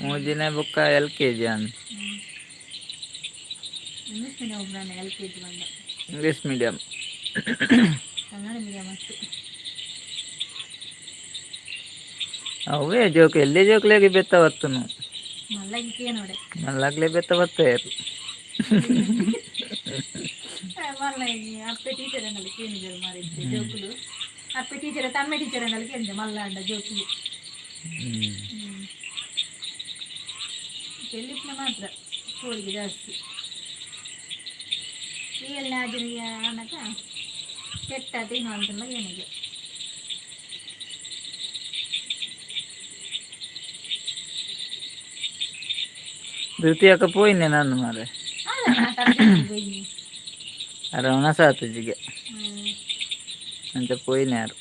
[SPEAKER 2] ಮೂಜಿನೆ ಬೊಕ್ಕ ಎಲ್ ಕೆ ಜಿ ಅಂದ್.
[SPEAKER 1] ಇಂಗ್ಲೀಷ್ ಮೀಡಿಯಂ ಒಬ್ರಾನೆ ಎಲ್ ಕೆ ಜಿ ಬಂದ.
[SPEAKER 2] English medium.
[SPEAKER 1] Kannada medium ಅತ್ತ್.
[SPEAKER 2] ಅವೇ ಜೋಕ ಎಲ್ಲೇ ಜೋಕ್ಲಗೆ ಬೆತ್ತ ಬತ್ತುನು.
[SPEAKER 1] ಮಲ್ಲಗಿತ್ತಿಯ ನೋಡೆ.
[SPEAKER 2] ಮಲ್ಲಗ್ಲೆ ಬೆತ್ತ ಬತ್ತೇರು.
[SPEAKER 1] ಮಲ್ಲ ಅಪ್ಪೆ ಟೀಚರ್ ಅನ್ನಲ್ಲಿ ಕೇಂದ್ರ ಮಾರಿದ್ದೆ ಜೋಕುಲು. ಅಪ್ಪೆ ಟೀಚರ್ ತಮ್ಮೆ ಟೀಚರ್ ಅನ್ನಲ್ಲಿ ಕೇಂದ್ರ ಮಲ್ಲ ಅಂಡ ಜೋಕುಲು. ಚೆಲ್ಲಿಪ್ನ ಮಾತ್ರ ಕೋಳಿಗೆ ಜಾಸ್ತಿ. ಈ ಎಲ್ಲ ಆಜನಿಗೆ ಅನಕ ಕೆಟ್ಟ ತಿನ್ನು ಅಂತಂದಾಗ ಏನಿಗೆ.
[SPEAKER 2] ಧೃತಿಯಕ್ಕ ಪೋಯಿನಿ ನಾನು ಮಾರೆ.
[SPEAKER 1] ಪೋಯಿನಿ.
[SPEAKER 2] ಅರವಣ ಸಾತಿಜಿಗೆ. ಅಂಚ ಪೋಯಿನಾರು.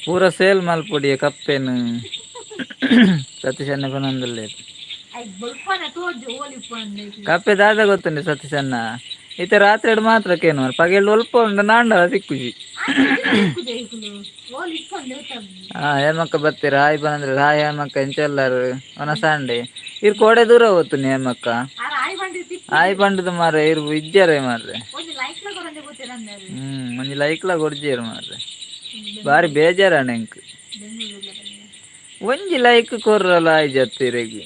[SPEAKER 2] ಪೂರ ಸೇಲ್ ಮಲ್ಪೊಡಿಯ ಕಪ್ಪೆನು ಸತೀಶಣ್ಣ ಪನೊಂದುಲ್ಲೆರ್.
[SPEAKER 1] ಐಕ್ ಬೊಲ್ಪನ ತೋಜು ಓಲಿಪ್ಪಂಡು.
[SPEAKER 2] ಕಪ್ಪೆ ದಾದ ಗೊತ್ತುಂಡೆ ಸತೀಶಣ್ಣ ಇತ್ತೆ ರಾತ್ರಿಡ್ ಮಾತ್ರ ಕೇನುವ ಪಗೆಲ್ ಒಲ್ಪ ಉಂಡು ನಾಂಡಲ ತಿಕ್ಕುಜಿ. ಹಾ ಹೇಮಕ್ಕ ಬತ್ತೀರ ಹಾಯ್ ಬನ್ರ ಹಾಯ್ ಹೇಮಕ್ಕ ಎಂಚ ಉಲ್ಲರ್ ವನಸಾಂಡೆ ಇರ್ ಕೋಡೆ ದೂರ ಹೋಗ್ತು ಹೇಮಕ್ಕ. ಆಯ್ ಪಂಡದು ಮಾರ್ರೆ ಇರ್ ಇಜ್ಜಾರೆ ಮಾರ್ರೆ.
[SPEAKER 1] ಒಂಜಿ ಲೈಕ್ ಲ ಕೊರಂದೆ ಪೋತೆರ್ ಅಂದಾರೆ.
[SPEAKER 2] ಹ್ಮ್ ಒಂಜಿ ಲೈಕ್ಲ ಕೊರ್ಜೆರ್ ಮಾರ್ರೆ. ಬಾರಿ ಬೇಜಾರಾಂಡ್ ಎಂಕ್. ಒಂಜಿ ಲೈಕ್ ಕೊರ್ರಲ ಆಯ್ಜತ್ತ್ ಇರೆಗ್.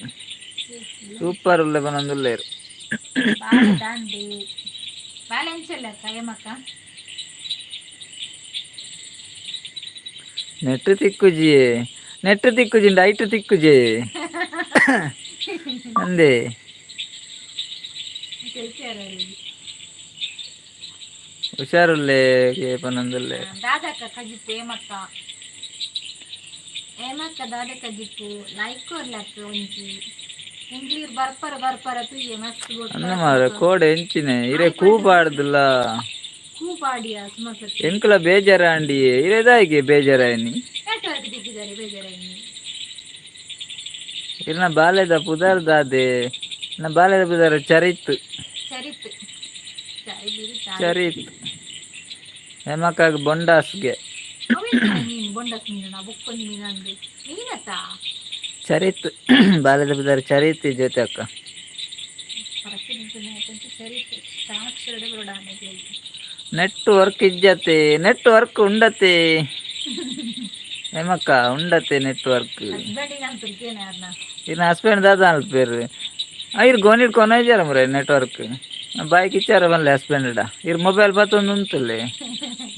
[SPEAKER 2] ಸೂಪರ್ ಉಲ್ಲೆ ಪನೊಂದುಲ್ಲೆರ್.
[SPEAKER 1] ಬಾಲೆ ದಾಂಡಿ ಬಾಲೆ ಎಂಚ ಉಲ್ಲಕ್ಕ ಹೇಮಕ್ಕ.
[SPEAKER 2] ನೆಟ್ ತಿಕ್ಕುಜಿಯೇ ನೆಟ್ ತಿಕ್ಕುಜಿಂಡ ಐಟ್ ತಿಕ್ಕುಜೆ. ಅಂದೇ. ಹುಷಾರುಲ್ಲೆ ಪನೊಂದುಲ್ಲೆರ್.
[SPEAKER 1] ದಾದಕ್ಕ ಕಜಿಪು ಹೇಮಕ್ಕ. ಹೇಮಕ್ಕ ದಾದ ಕಜಿಪು ಲೈಕ್ ಕೊರ್ಲಕ್ಕ ಒಂಜಿ. ಎಂಕ್ಲೀರ್ ಬರ್ಪರ ಬರ್ಪರ ತೂಯೆ ಮಸ್ತ್
[SPEAKER 2] ಅಂದ ಮಾರ್ರೆ ಕೋಡೆ ಎಂಚಿನೆ ಇರೆ
[SPEAKER 1] ಆಯ್
[SPEAKER 2] ಕೂ ಪಾಡ್ದಲ.
[SPEAKER 1] ಕೂ ಪಾಡಿಯ ಸುಮಾರ್ ಸರ್ತಿ.
[SPEAKER 2] ಎಂಕಲ ಬೇಜಾರಾಂಡಿಯೇ ಇರೆ ದಾಯಿಗೆ ಬೇಜಾರಾಯಿನಿ.
[SPEAKER 1] ನೆಟ್ವರ್ಕ್ ತಿಕ್ಕಿದ್ದಾರೆ ಬೇಜಾರಾಯಿನಿ.
[SPEAKER 2] ಇರ್ನ ಬಾಲೆದ ಪುದರ್ ದಾದೆ ನ ಬಾಲೆದ ಪುದರ್ ಚರಿತ್.
[SPEAKER 1] ಚರಿತ್.
[SPEAKER 2] ಚರಿತ್. ಹೇಮಕ್ಕಾಗ ಬೊಂಡಾಸ್ಗೆ.
[SPEAKER 1] ಅವೆಂತ ಮೀನು ಬೊಂಡಸ್ ಮೀನು ಬೊಕ್ಕೊಂದು ಮೀನು ಅಂದು ಮೀನತ್ತಾ?
[SPEAKER 2] ಚರಿತ್ ಬಾಲ್ಯದ ಬದಾರ್ ಚರಿತ್ ಜ್ಯೋತಿ ಅಕ್ಕ.
[SPEAKER 1] ಸರಿ ಅಕ್ಷರ ಬರೋಡ.
[SPEAKER 2] ನೆಟ್ವರ್ಕ್ ಇಜ್ಜತೆ, ನೆಟ್ವರ್ಕ್ ಉಂಡತೆ ಹೇಮಕ್ಕ, ಉಂಡತೆ ನೆಟ್ವರ್ಕ್.
[SPEAKER 1] ಹಸ್ಬೆಂಡಿಗೆ ಅಂತ ಯಾರನ್ನ?
[SPEAKER 2] ಇನ್ನು ಹಸ್ಬೆಂಡ್ ದಾದ ಅನ್ಪೇರು, ಇರ್ ಗೋನಿಡ್ ಕೊನ ಇಜ್ಜಾರ ಮುರೆ ನೆಟ್ವರ್ಕ್. ಬಾಯ್ಗೆ ಇಚ್ಚಾರ ಬನ್ಲೆ ಹಸ್ಬೆಂಡ್ ಇರ್ ಮೊಬೈಲ್ ಬತ್ತೊಂದು ಉಂತುಲ್ಲೆ.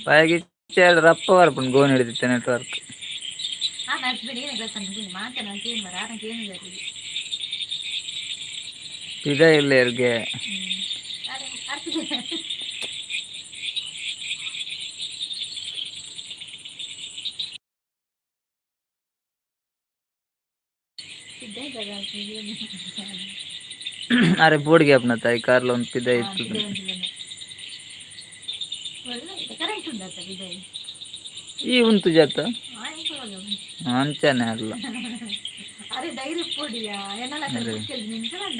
[SPEAKER 2] ಬಾಯ್ಗೆ ಇಚ್ಚಾರ ರಪ್ಪ ಬರ್ಪುಂಡು ಗೋನ್ ಹಿಡಿದಿತ್ತೆ ನೆಟ್ವರ್ಕ್.
[SPEAKER 1] ಆ ಹಸ್ಬೆಂಡ್ ಏನೇ ಕೆಲಸ ಮಾತಾಡ ಏನು ಮರ ಏನು.
[SPEAKER 2] ಇದ ಇಲ್ಲ ಇರ್ಗೆ. ಅರೆ ಬೋರ್ಡ್ಗೆ ಅಪ್ನ ತಾಯಿ ಕಾರ್ಲ ಒಂದು ಪಿದ ಇತ್ತು.
[SPEAKER 1] ಕರೆಂಟ್ ಉಂಡತ್ತ ಬಿದೈ?
[SPEAKER 2] ಈ ಉಂತು ಜತ ಅಂಚನೆ ಅಲ್ಲ.
[SPEAKER 1] ಅರೆ ಧೈರ್ಯ ಪೊಡಿಯಾ.
[SPEAKER 2] ಅರೆ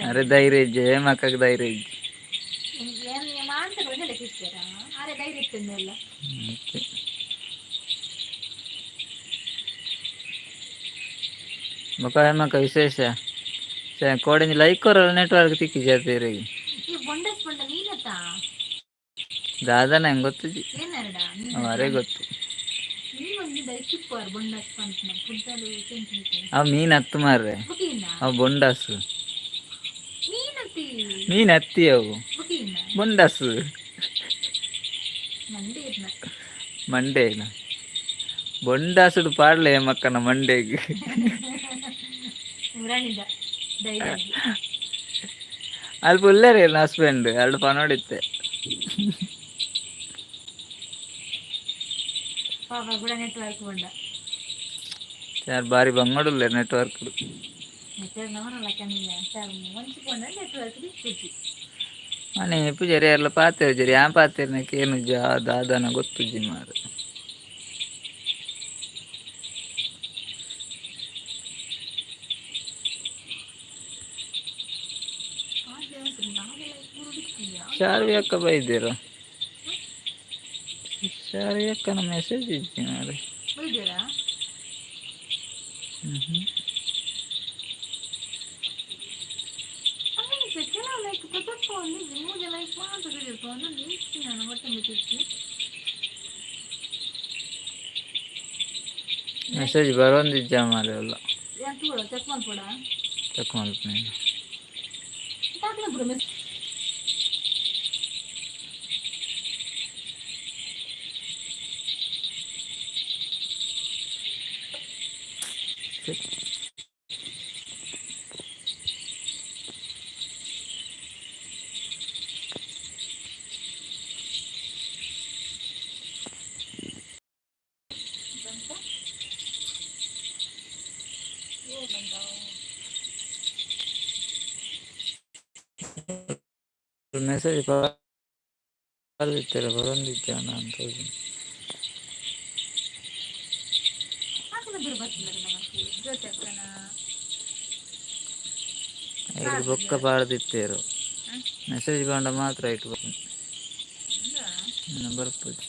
[SPEAKER 2] ಅರೆ ಧೈರ್ಯ ಇಜ್ಜೆ ಹೇಮಕ್ಕಗ್, ಧೈರ್ಯ ಇಜ್ಜೆ.
[SPEAKER 1] ಅರೆ ಧೈರ್ಯ ಇತ್ತಲ್ಲ.
[SPEAKER 2] ಬೊಕ ಹೇಮಕ್ಕ ವಿಶೇಷ? ಕೋಡಿಂಜಿ ಲೈಕ್ ಕೊರಲ್ಲ, ನೆಟ್ವರ್ಕ್ ತಿಕ್ಕಿ ಜಾತೀರಿ.
[SPEAKER 1] ಈ ಬೊಂಡಸ್ ಬೊಂಡ ಮೀನತ್ತಾ?
[SPEAKER 2] ದಾದನ ಹೆಂಗ್ ಗೊತ್ತಿಜ್ಜಿ.
[SPEAKER 1] ಏನಾರಡ?
[SPEAKER 2] ಅರೆ ಗೊತ್ತು.
[SPEAKER 1] ನೀವೊಂದು ದೈಚಿಪ್ಪುವಾರ್ ಬೊಂಡಸ್ ಪನ್ಪುನ ಫುಡ್ಡಲು.
[SPEAKER 2] ಅವು ಮೀನ್ ಹತ್ತು ಮಾರ್ರೆ.
[SPEAKER 1] ಬುಕೀನ?
[SPEAKER 2] ಅವು ಬೊಂಡಾಸು.
[SPEAKER 1] ಮೀನತ್ತಿ?
[SPEAKER 2] ಮೀನ್ ಹತ್ತಿ ಅವು.
[SPEAKER 1] ಬುಕೀನ?
[SPEAKER 2] ಬೊಂಡಾಸು.
[SPEAKER 1] ಮಂಡೆ ಇರ್ನ.
[SPEAKER 2] ಮಂಡೇನ ಬೊಂಡಾಸುಡು ಪಾಡ್ಲೆ ಮಕ್ಕನ ಮಂಡೆಗ್.
[SPEAKER 1] ಉರಾಣಿದ ಡೈಲಾಗ್.
[SPEAKER 2] ಅಲ್ಪ ಉಲ್ಲೇರಿ ಹಸ್ಬೆಂಡ್ ಎರಡು ಪನೋಡಿತ್ತೆ.
[SPEAKER 1] ಪಾಪ ಕೂಡ ನೆಟ್ವರ್ಕ್ ಬಂಡ.
[SPEAKER 2] ಯಾರು ಬಾರಿ ಬಂಗಡುಲ್ಲೇರು ನೆಟ್ವರ್ಕ್.
[SPEAKER 1] ನೆಟ್ವರ್ಕ್ ನವರಲ್ಲ ಕಣ್ಣಿಲ್ಲ ಸರ್ ಒಂಚಿ ನೆಟ್ವರ್ಕ್ ದಿಕ್ಕುಜಿ.
[SPEAKER 2] ಮನೆ ಪೂಜಾರಿ ಎಲ್ಲ ಪಾತೆರ್ ಜರಿ ಯಾನ್ ಪಾತೆರ್ನಕ್ಕೆ ಏನು ಜಾ ದಾದನ ಗೊತ್ತುಜ್ಜಿ ಮಾರ್ರೆ. ಶಾರ್ವಿ ಅಕ್ಕ ಬೈದಿರ? ಶಾರ್ವಿ ಅಕ್ಕನ ಮೆಸೇಜ್ ಇಜ್ಜಿ ಮಾರ್ರೆ.
[SPEAKER 1] ಬೈದಿರಾ?
[SPEAKER 2] ಹ್ಮ್.
[SPEAKER 1] ಕೆಲವು ಲೈಕ್ ಪ್ರಸಪ್ಪ ಒಂದು ಮೂಜೆ ಲೈಕ್ ಮಾತ್ರ ಒಂದೊಂದು ಇಷ್ಟು ನಾನು ಹೊಟ್ಟೆ ಮುಚ್ಚಿತ್ತು.
[SPEAKER 2] ಮೆಸೇಜ್ ಬರೋಂದಿಜ್ಜ ಮಾರ್ರೆ ಅಲ್ಲ.
[SPEAKER 1] ಯಾಕೆ ತೂಡ ಚೆಕ್ ಮಾಡ್ಕೊಡ.
[SPEAKER 2] ಚೆಕ್ ಮಲ್ಪುನಿ.
[SPEAKER 1] ದಾಖಲೆ ಬಿಡು ಮೆಸ್.
[SPEAKER 2] ಮೆಸೇಜ್ ಪಾಡ್ದಿತ್ತೆರ್ ಬರೋಂದಿಜ್ಜಾನ ಅಂತ.
[SPEAKER 1] ಹಾಕಲ ಬಿಡು ಬರ್ತದೆ ನಮಕ್ ಜ್ಯೋತಿ ಅಕ್ಕನ.
[SPEAKER 2] ಐದು ಬೊಕ್ಕ ಪಾಡ್ದಿತ್ತೇರು ಮೆಸೇಜ್ ಪಂಡ ಮಾತ್ರ ಇಟ್ಟು ಬರ್ಪುಜಿ.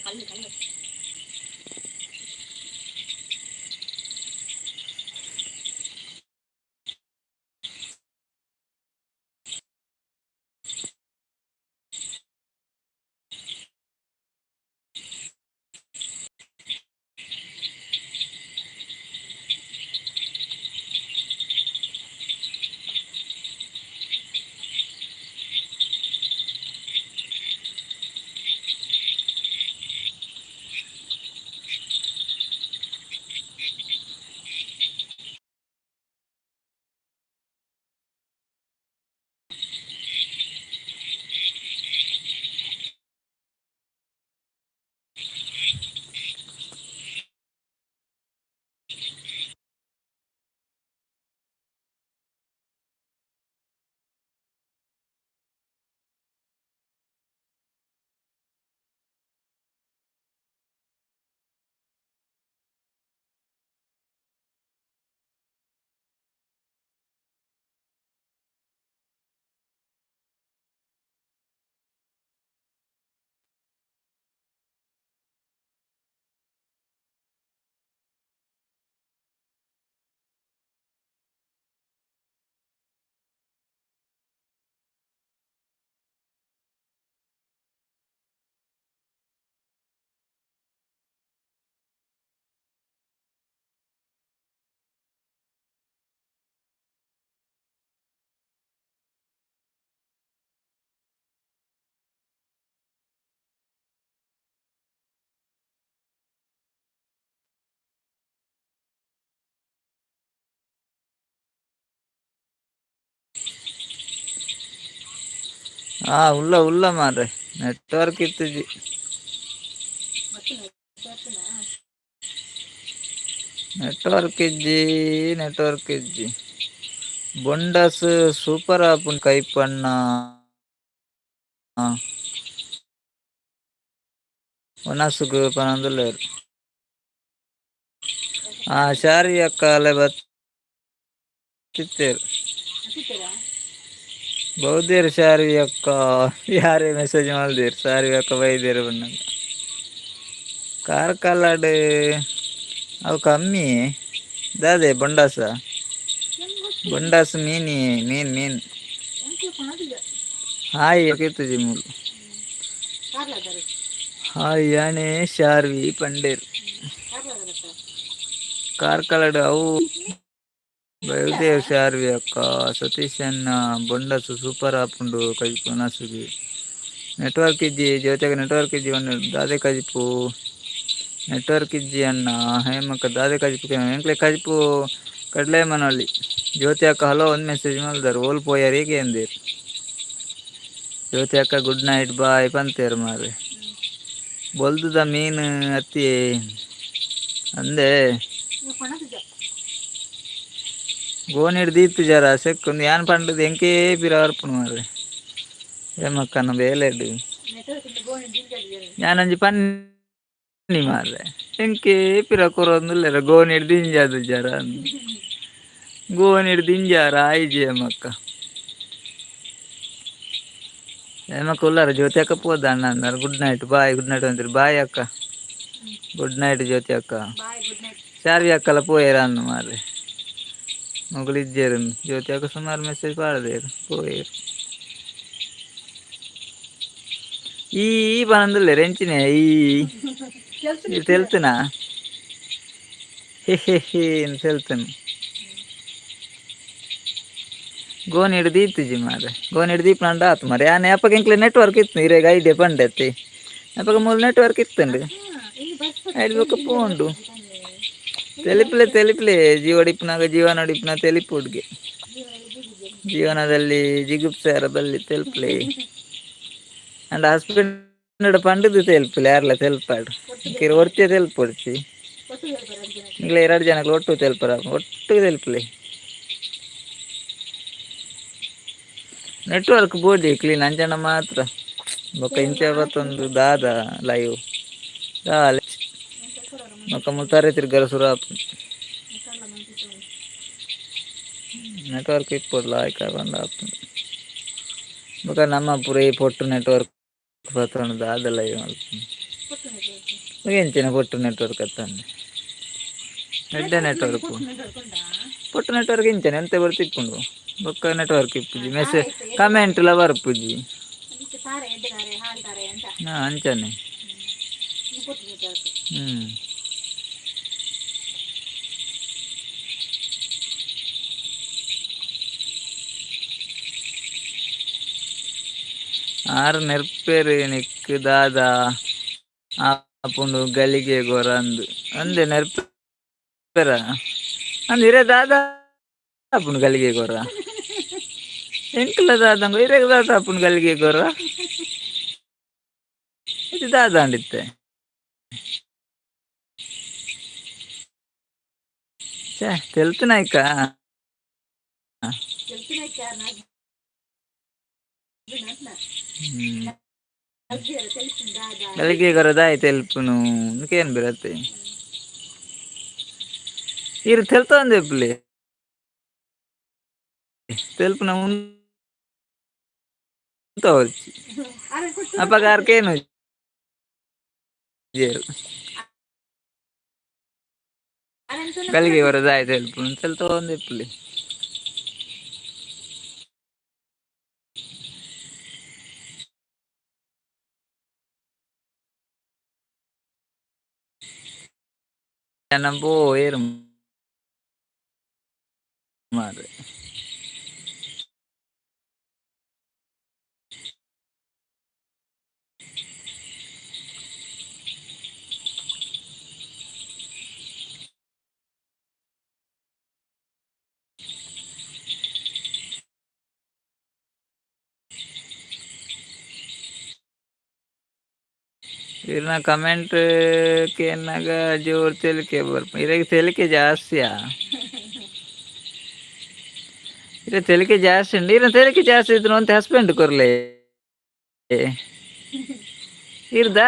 [SPEAKER 1] ಕಲ್ಲು ಕಲ್ಲು.
[SPEAKER 2] ಆ ಉಲ್ಲ ಉಲ್ಲ ಮಾರ್ರೆ, ನೆಟ್ವರ್ಕ್ ಇತ್ತುಜಿ. ನೆಟ್ವರ್ಕ್ ಇಜ್ಜಿ, ನೆಟ್ವರ್ಕ್ ಇಜ್ಜಿ. ಬೊಂಡಾಸ್ ಸೂಪರ್ ಆಪುಂಡು ಕೈಪಣ್ಣ. ವನಸುಗು ಪನೊಂದುಲ್ಲೆರ್. ಆ ಶಾರಿ ಅಕ್ಕ ಅಲೆ ಬತ್ತಿತ್ತೆರ್. ಬೌದ್ಧೇರ್ ಶಾರಿ ಅಕ್ಕ ಯಾರೇ ಮೆಸೇಜ್ ಮಲ್ದೇರ್ ಸಾರಿ ಅಕ್ಕ ಬೈದೇರ್ ಪನ್ನಗ. ಕಾರ್ಕಳಡ್ ಅವು ಕಮ್ಮಿ ದಾದೆ ಬೊಂಡಾಸ? ಬೊಂಡಾಸ್ ಮೀನಿ ಮೀನ್ ಮೀನ್. ಹಾಯ್ ಇತ್ತುಜಿ ಮೂಲು. ಹಾಯ್ ಯಾನೆ ಶಾರ್ವಿ ಪಂಡೇರ್. ಕಾರ್ಕಳಡ್ ಅವು ಬೈದೇರ್ ಶಾರ್ವಿ ಅಕ್ಕ. ಸತೀಶ್ ಅಣ್ಣ ಬೊಂಡಾಸ್ ಸೂಪರ್ ಆಪುಂಡು ಕಜಿಪು ವನಸುಗು. ನೆಟ್ವರ್ಕ್ ಇಜ್ಜಿ ಜ್ಯೋತಿಗೆ, ನೆಟ್ವರ್ಕ್ ಇಜ್ಜಿ ಪಂಡ ದಾದೆ ಕಜಿಪು? ನೆಟ್ವರ್ಕ್ ಇಜ್ಜಿ ಅಣ್ಣ. ಹೇಮಕ್ಕ ದಾದೆ ಕಜಿಪು? ಎಂಕ್ಲೆ ಕಜಿಪು ಕಡಲೆ ಮನೊಲಿ. ಜ್ಯೋತಿ ಅಕ್ಕ ಹಲೋ ಒಂದು ಮೆಸೇಜ್ ಮಲ್ದಾರ್, ಓಲ್ ಪೋಯರ್ ಅಂದೇರ್. ಜ್ಯೋತಿ ಅಕ್ಕ ಗುಡ್ ನೈಟ್ ಬಾಯ್ ಪಂತೇರ್ ಮಾರ್ರೆ. ಬೊಲ್ದುದ ಮೀನು ಅತ್ತಿ ಅಂದೆ ಗೋಣಿಡ್ ದೀತು ಜರ ಸೆಕ್ಕೊಂದು ಯಾನ್ ಪಂಡದು ಎಂಕೇ ಪಿರ ಬರ್ಪುಂಡು ಮಾರ್ರೆ. ಹೇಮಕ್ಕನ ಬೇಲೆಡ್ ಯಾನೊಂಜಿ ಪನ್ನಿ ಮಾರ್ರೆ, ಎಂಕೇ ಪಿರ ಕೊರೊಂದುಲ್ಲೆರ್ ಗೋಣಿಡ್ ದಿಂಜಾದು ಜರ. ಗೋಣಿಡ್ ದಿಂಜಾರ ಆಯ್ಜಿ ಹೇಮಕ್ಕ. ಹೇಮಕ್ಕ ಉಲ್ಲಾರ? ಜ್ಯೋತಿ ಅಕ್ಕ ಪೋದ ಅಣ್ಣ ಅಂದಾರ. Good night bye, good night ಅಂತೀರಿ. ಬಾಯ್ ಅಕ್ಕ, ಗುಡ್ ನೈಟ್ ಜ್ಯೋತಿ ಅಕ್ಕ. ಶಾರ್ವಿ ಅಕ್ಕಲ ಪೋಯೆರ ಅನ್ನು ಮಾರ್ರೆ, ಮೊಗಲು ಇಜ್ಜೆರ್. ಜ್ಯೋತಿ ಅಕ್ಕ ಸುಮಾರು ಮೆಸೇಜ್ ಪಾಡ್ದೇರ್, ಪೋಯೆರ್. ಈ ಪನೊಂದುಲ್ಲೆರ್ ಎಂಚಿನೆ ಈ ತೆಲ್ತುನಾ? ಹೆ ಹೆ ಹೆ ತೆಲ್ತುನು. ಗೋಣಿಡ್ ದೀತುಜಿ ಮಾರ್ರೆ. ಗೋಣಿಡ್ ದೀಪುನಂಡ ಆತು ಮಾರ್ರೆ. ಯಾನ್ ಅಪಗ ಎಂಕ್ಲೆ ನೆಟ್ವರ್ಕ್ ಇತ್ತು, ಇರೆಗ್ ಐಡಿಯಾ ಪಂಡೆತ್ತೆ. ಅಪಗ ಮೂಲು ನೆಟ್ವರ್ಕ್ ಇತ್ತುಂಡು, ಐಡ್ ಬೊಕ ಪೋಂಡು. ತೆಲಿಪ್ಲೆ ತೆಲಿಪ್ಲೆ ಜೀವಡಿಪ್ಪುನಾಗ ಜೀವನಡಿಪ್ಪುನ ತೆಲಿಪುಡ್ಗೆ ಜೀವನದಲ್ಲಿ ಜಿಗುಪ್ಸೆರ ಬಲ್ಲಿ ತೆಲ್ಪ್ಲೆ. ಅಂಡ ಹಸ್ಬೆಂಡ್ ಪಂಡುದು ತೆಲ್ಪುಲೆ, ಯಾರ್ಲ ತೆಲ್ಪಾಡು ಕಿರು ಒರ್ತಿಯ ತೆಲ್ಪೊಡ್ಚಿ. ನಿಕ್ಲೆ ಎರಡು ಜನಕ್ಕೆ ಒಟ್ಟು ತೆಲ್ಪರ, ಒಟ್ಟು ತೆಲ್ಪುಲೆ. ನೆಟ್ವರ್ಕ್ ಬೋಡಿ ಕ್ಲೀನ್ ಅಂಚನ ಮಾತ್ರ. ಬೊಕ ಇಂಚ ಬತ್ತೊಂದು ದಾದ ಲೈವ್ ದಾಲೆ ಬೊಕ ಮುಲ್ತಾರೆ ತಿರ್ಗರ ಸುರು ಆಪುಂಡು. ನೆಟ್ವರ್ಕ್ ಇಪ್ಪೊಡ್ಲ ಆಯ್ಕ ಪಂಡ ಆಪುಂಡು. ಬೊಕ ನಮ್ಮ ಪೂರ ಈ ಪೊಟ್ಟು ನೆಟ್ವರ್ಕ್ ಬತ್ತೊಂದು ದಾದ ಲೈವ್ ಮಲ್ಪುನು? ಎಂಚಿನ ಪೊಟ್ಟು ನೆಟ್ವರ್ಕ್ ಅತ್ತಂದೆ ಎಡ್ಡೆ ನೆಟ್ವರ್ಕ್. ಪೊಟ್ಟು ನೆಟ್ವರ್ಕ್ ಇಂಚನೆ ಎಂತ ಬರ್ತಿಪ್ಪುಂಡು, ಬೊಕ್ಕ ನೆಟ್ವರ್ಕ್ ಇಪ್ಪುಜಿ, ಮೆಸೇಜ್ ಕಮೆಂಟ್ ಲ ಬರ್ಪುಜಿ. ಹಾ ಅಂಚನೆ. ಹ್ಮ್ ಆರ್ ನೆರ್ಪೆರ್ ನಿಕ್ಕ್ ದಾದ ಆಪುಂಡು ಗಲಿಗೆ ಗೊರ ಅಂದ್ ಅಂದೆ ನೆರ್ಪೆರ ಅಂದ್ ಇರೆ ದಾದ ಆಪುಂಡು ಗಲಿಗೆ ಗೊರ? ಎಂಕ್ಲ ದಾದಂಗ ಇರೆಗ್ ದಾದ ಆಪುಂಡು ಗಲಿಗೆ ಗೊರ? ಇದು ದಾದ ಅಂಡಿತ್ತೆ? ಛೇ ತೆಲ್ತುನಾಯ್ಕ. ಗಲಿಗೆ ಗೊರ ದಾಯಿ ತೆಲ್ಪುನು ಇಂಕೇನ್ ಬಿರತ್ತೆ? ಇರ್ ತೆಲ್ತೊಂದೆ ಇಪ್ಪುಲೆ, ತೆಲ್ಪುನ ಉಂತವೊರ್ಚಿ ಅಪಗ ಆರ್ ಕೇನುಜೆರ್. ಗಲಿಗೆ ಗೊರ ದಾಯಿ ತೆಲ್ಪುನು ತೆಲ್ತೊಂದೆ ಇಪ್ಪುಲೆ. ಜನ ಪೋಯೆರ್ ಮಾರ್ರೆ. ಇರ್ನ ಕಮೆಂಟ್ ಕೇನಾಗ ಜೋರು ತೆಲಿಕೆ ಬರ್ಪ ಇರಾಗ ತೆಲಿಕೆ ಜಾಸ್ತಿಯಾ. ಇರ ತೆಲಿಕೆ ಜಾಸ್ತಿ ಉಂಡು. ಇರ ತೆಲಿಕೆ ಜಾಸ್ತಿ ಇದ್ರು ಅಂತ ಹಸ್ಬೆಂಡ್ ಕೊರ್ಲೆ ಇರ್ದ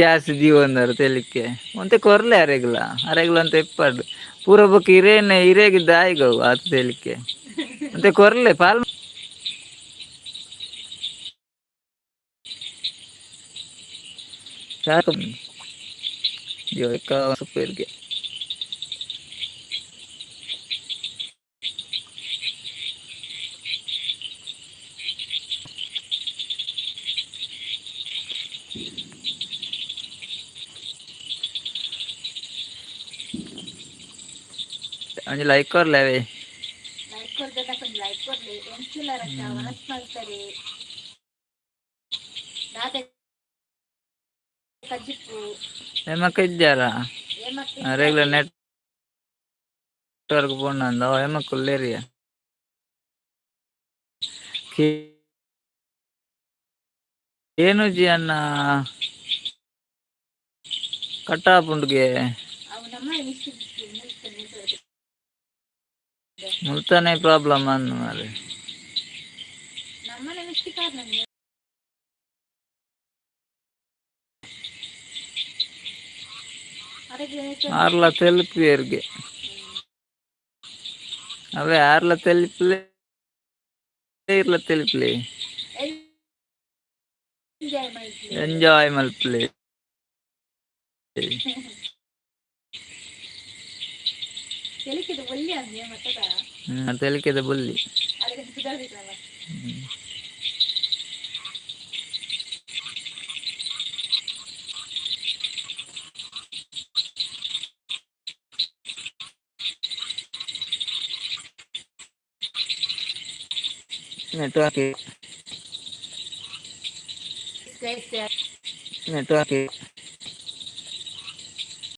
[SPEAKER 2] ಜಾಸ್ತಿ ದೀವೊಂದಾರ ತೆಲಿಕೆ ಒಂತೆ ಕೊರ್ಲೆ ಅರೆಗ್ಲ ಅರೆಗ್ಲ ಅಂತ ಇಪ್ಪಾಡು ಪೂರ ಬೊಕ್ಕ ಇರೇನೆ ಇರೇಗಿ ದಾಯಿಗವು ಆತ ತೆಲಿಕೆ ಅಂತೆ ಕೊರ್ಲೆ ಪಾಲ್ ಸಾಕು ಸುಪ್ಪೇರಿಗೆ. ಒಂಜಿ ಲೈಕ್ ಕೊರ್ಲೆ ಅವೇ.
[SPEAKER 1] Like ಕೊರ್ದಕ್ಕ like ಕೊರ್ಲಿ. ಎಂಚುಲಾರಕ್ಕ ವನಸ್ ಮಲ್ತಾರೆ ದಾದೆ ಕಜಿಪ್ಪು?
[SPEAKER 2] ಎಮಕ್ಕ ಇಜ್ಜಾರ?
[SPEAKER 1] ಏಮಕ್ಕ?
[SPEAKER 2] Regular network ಪೋಂಡ ಎಮಕ್ ಉಲ್ಲೇರಿಯ. ಕೇನುಜಿ ಅಣ್ಣ ಕಟ್ಟಾಪುಂಡುಗೆ.
[SPEAKER 1] ಅವು ನಮ್ಮ ಮಿಸ್ಟೇಕ್ ನೆಟ್ವರ್ಕ್.
[SPEAKER 2] ಮುಲ್ತಾನೆ ಪ್ರಾಬ್ಲಮ್ ಅಂದ್ ಮಾರೆ.
[SPEAKER 1] ನಮ್ಮನೆ ಮಿಸ್ಟೇಕ್ ಆದ್ ನಮ್ಗೆ. ಅರೆಗೆ ನೆಟ್ವರ್ಕ್.
[SPEAKER 2] ಆರ್ಲ ತೆಲುಪುವೆರ್ಗೆ ಅವೇ ಆರ್ಲ ತೆಲಿಪುಲೆ ಇರ್ಲ ತೆಲಿಪುಲೆ.
[SPEAKER 1] ಎಂಜಾಯ್ ಮಲ್ಪುಲೆ.
[SPEAKER 2] ಎಂಜಾಯ್ ಮಲ್ಪುಲೆ.
[SPEAKER 1] ತೆಲಿಕೆದ ಒಳ್ಳೆ ಅಂದ್ಯ ಮತ್ತದ.
[SPEAKER 2] ತೆಲಿಕೆದ ಬುಲ್ಲಿ.
[SPEAKER 1] ಅದಕ್ಕೆ ಸುಧಾರಿಸಲ್ಲ.
[SPEAKER 2] Network network.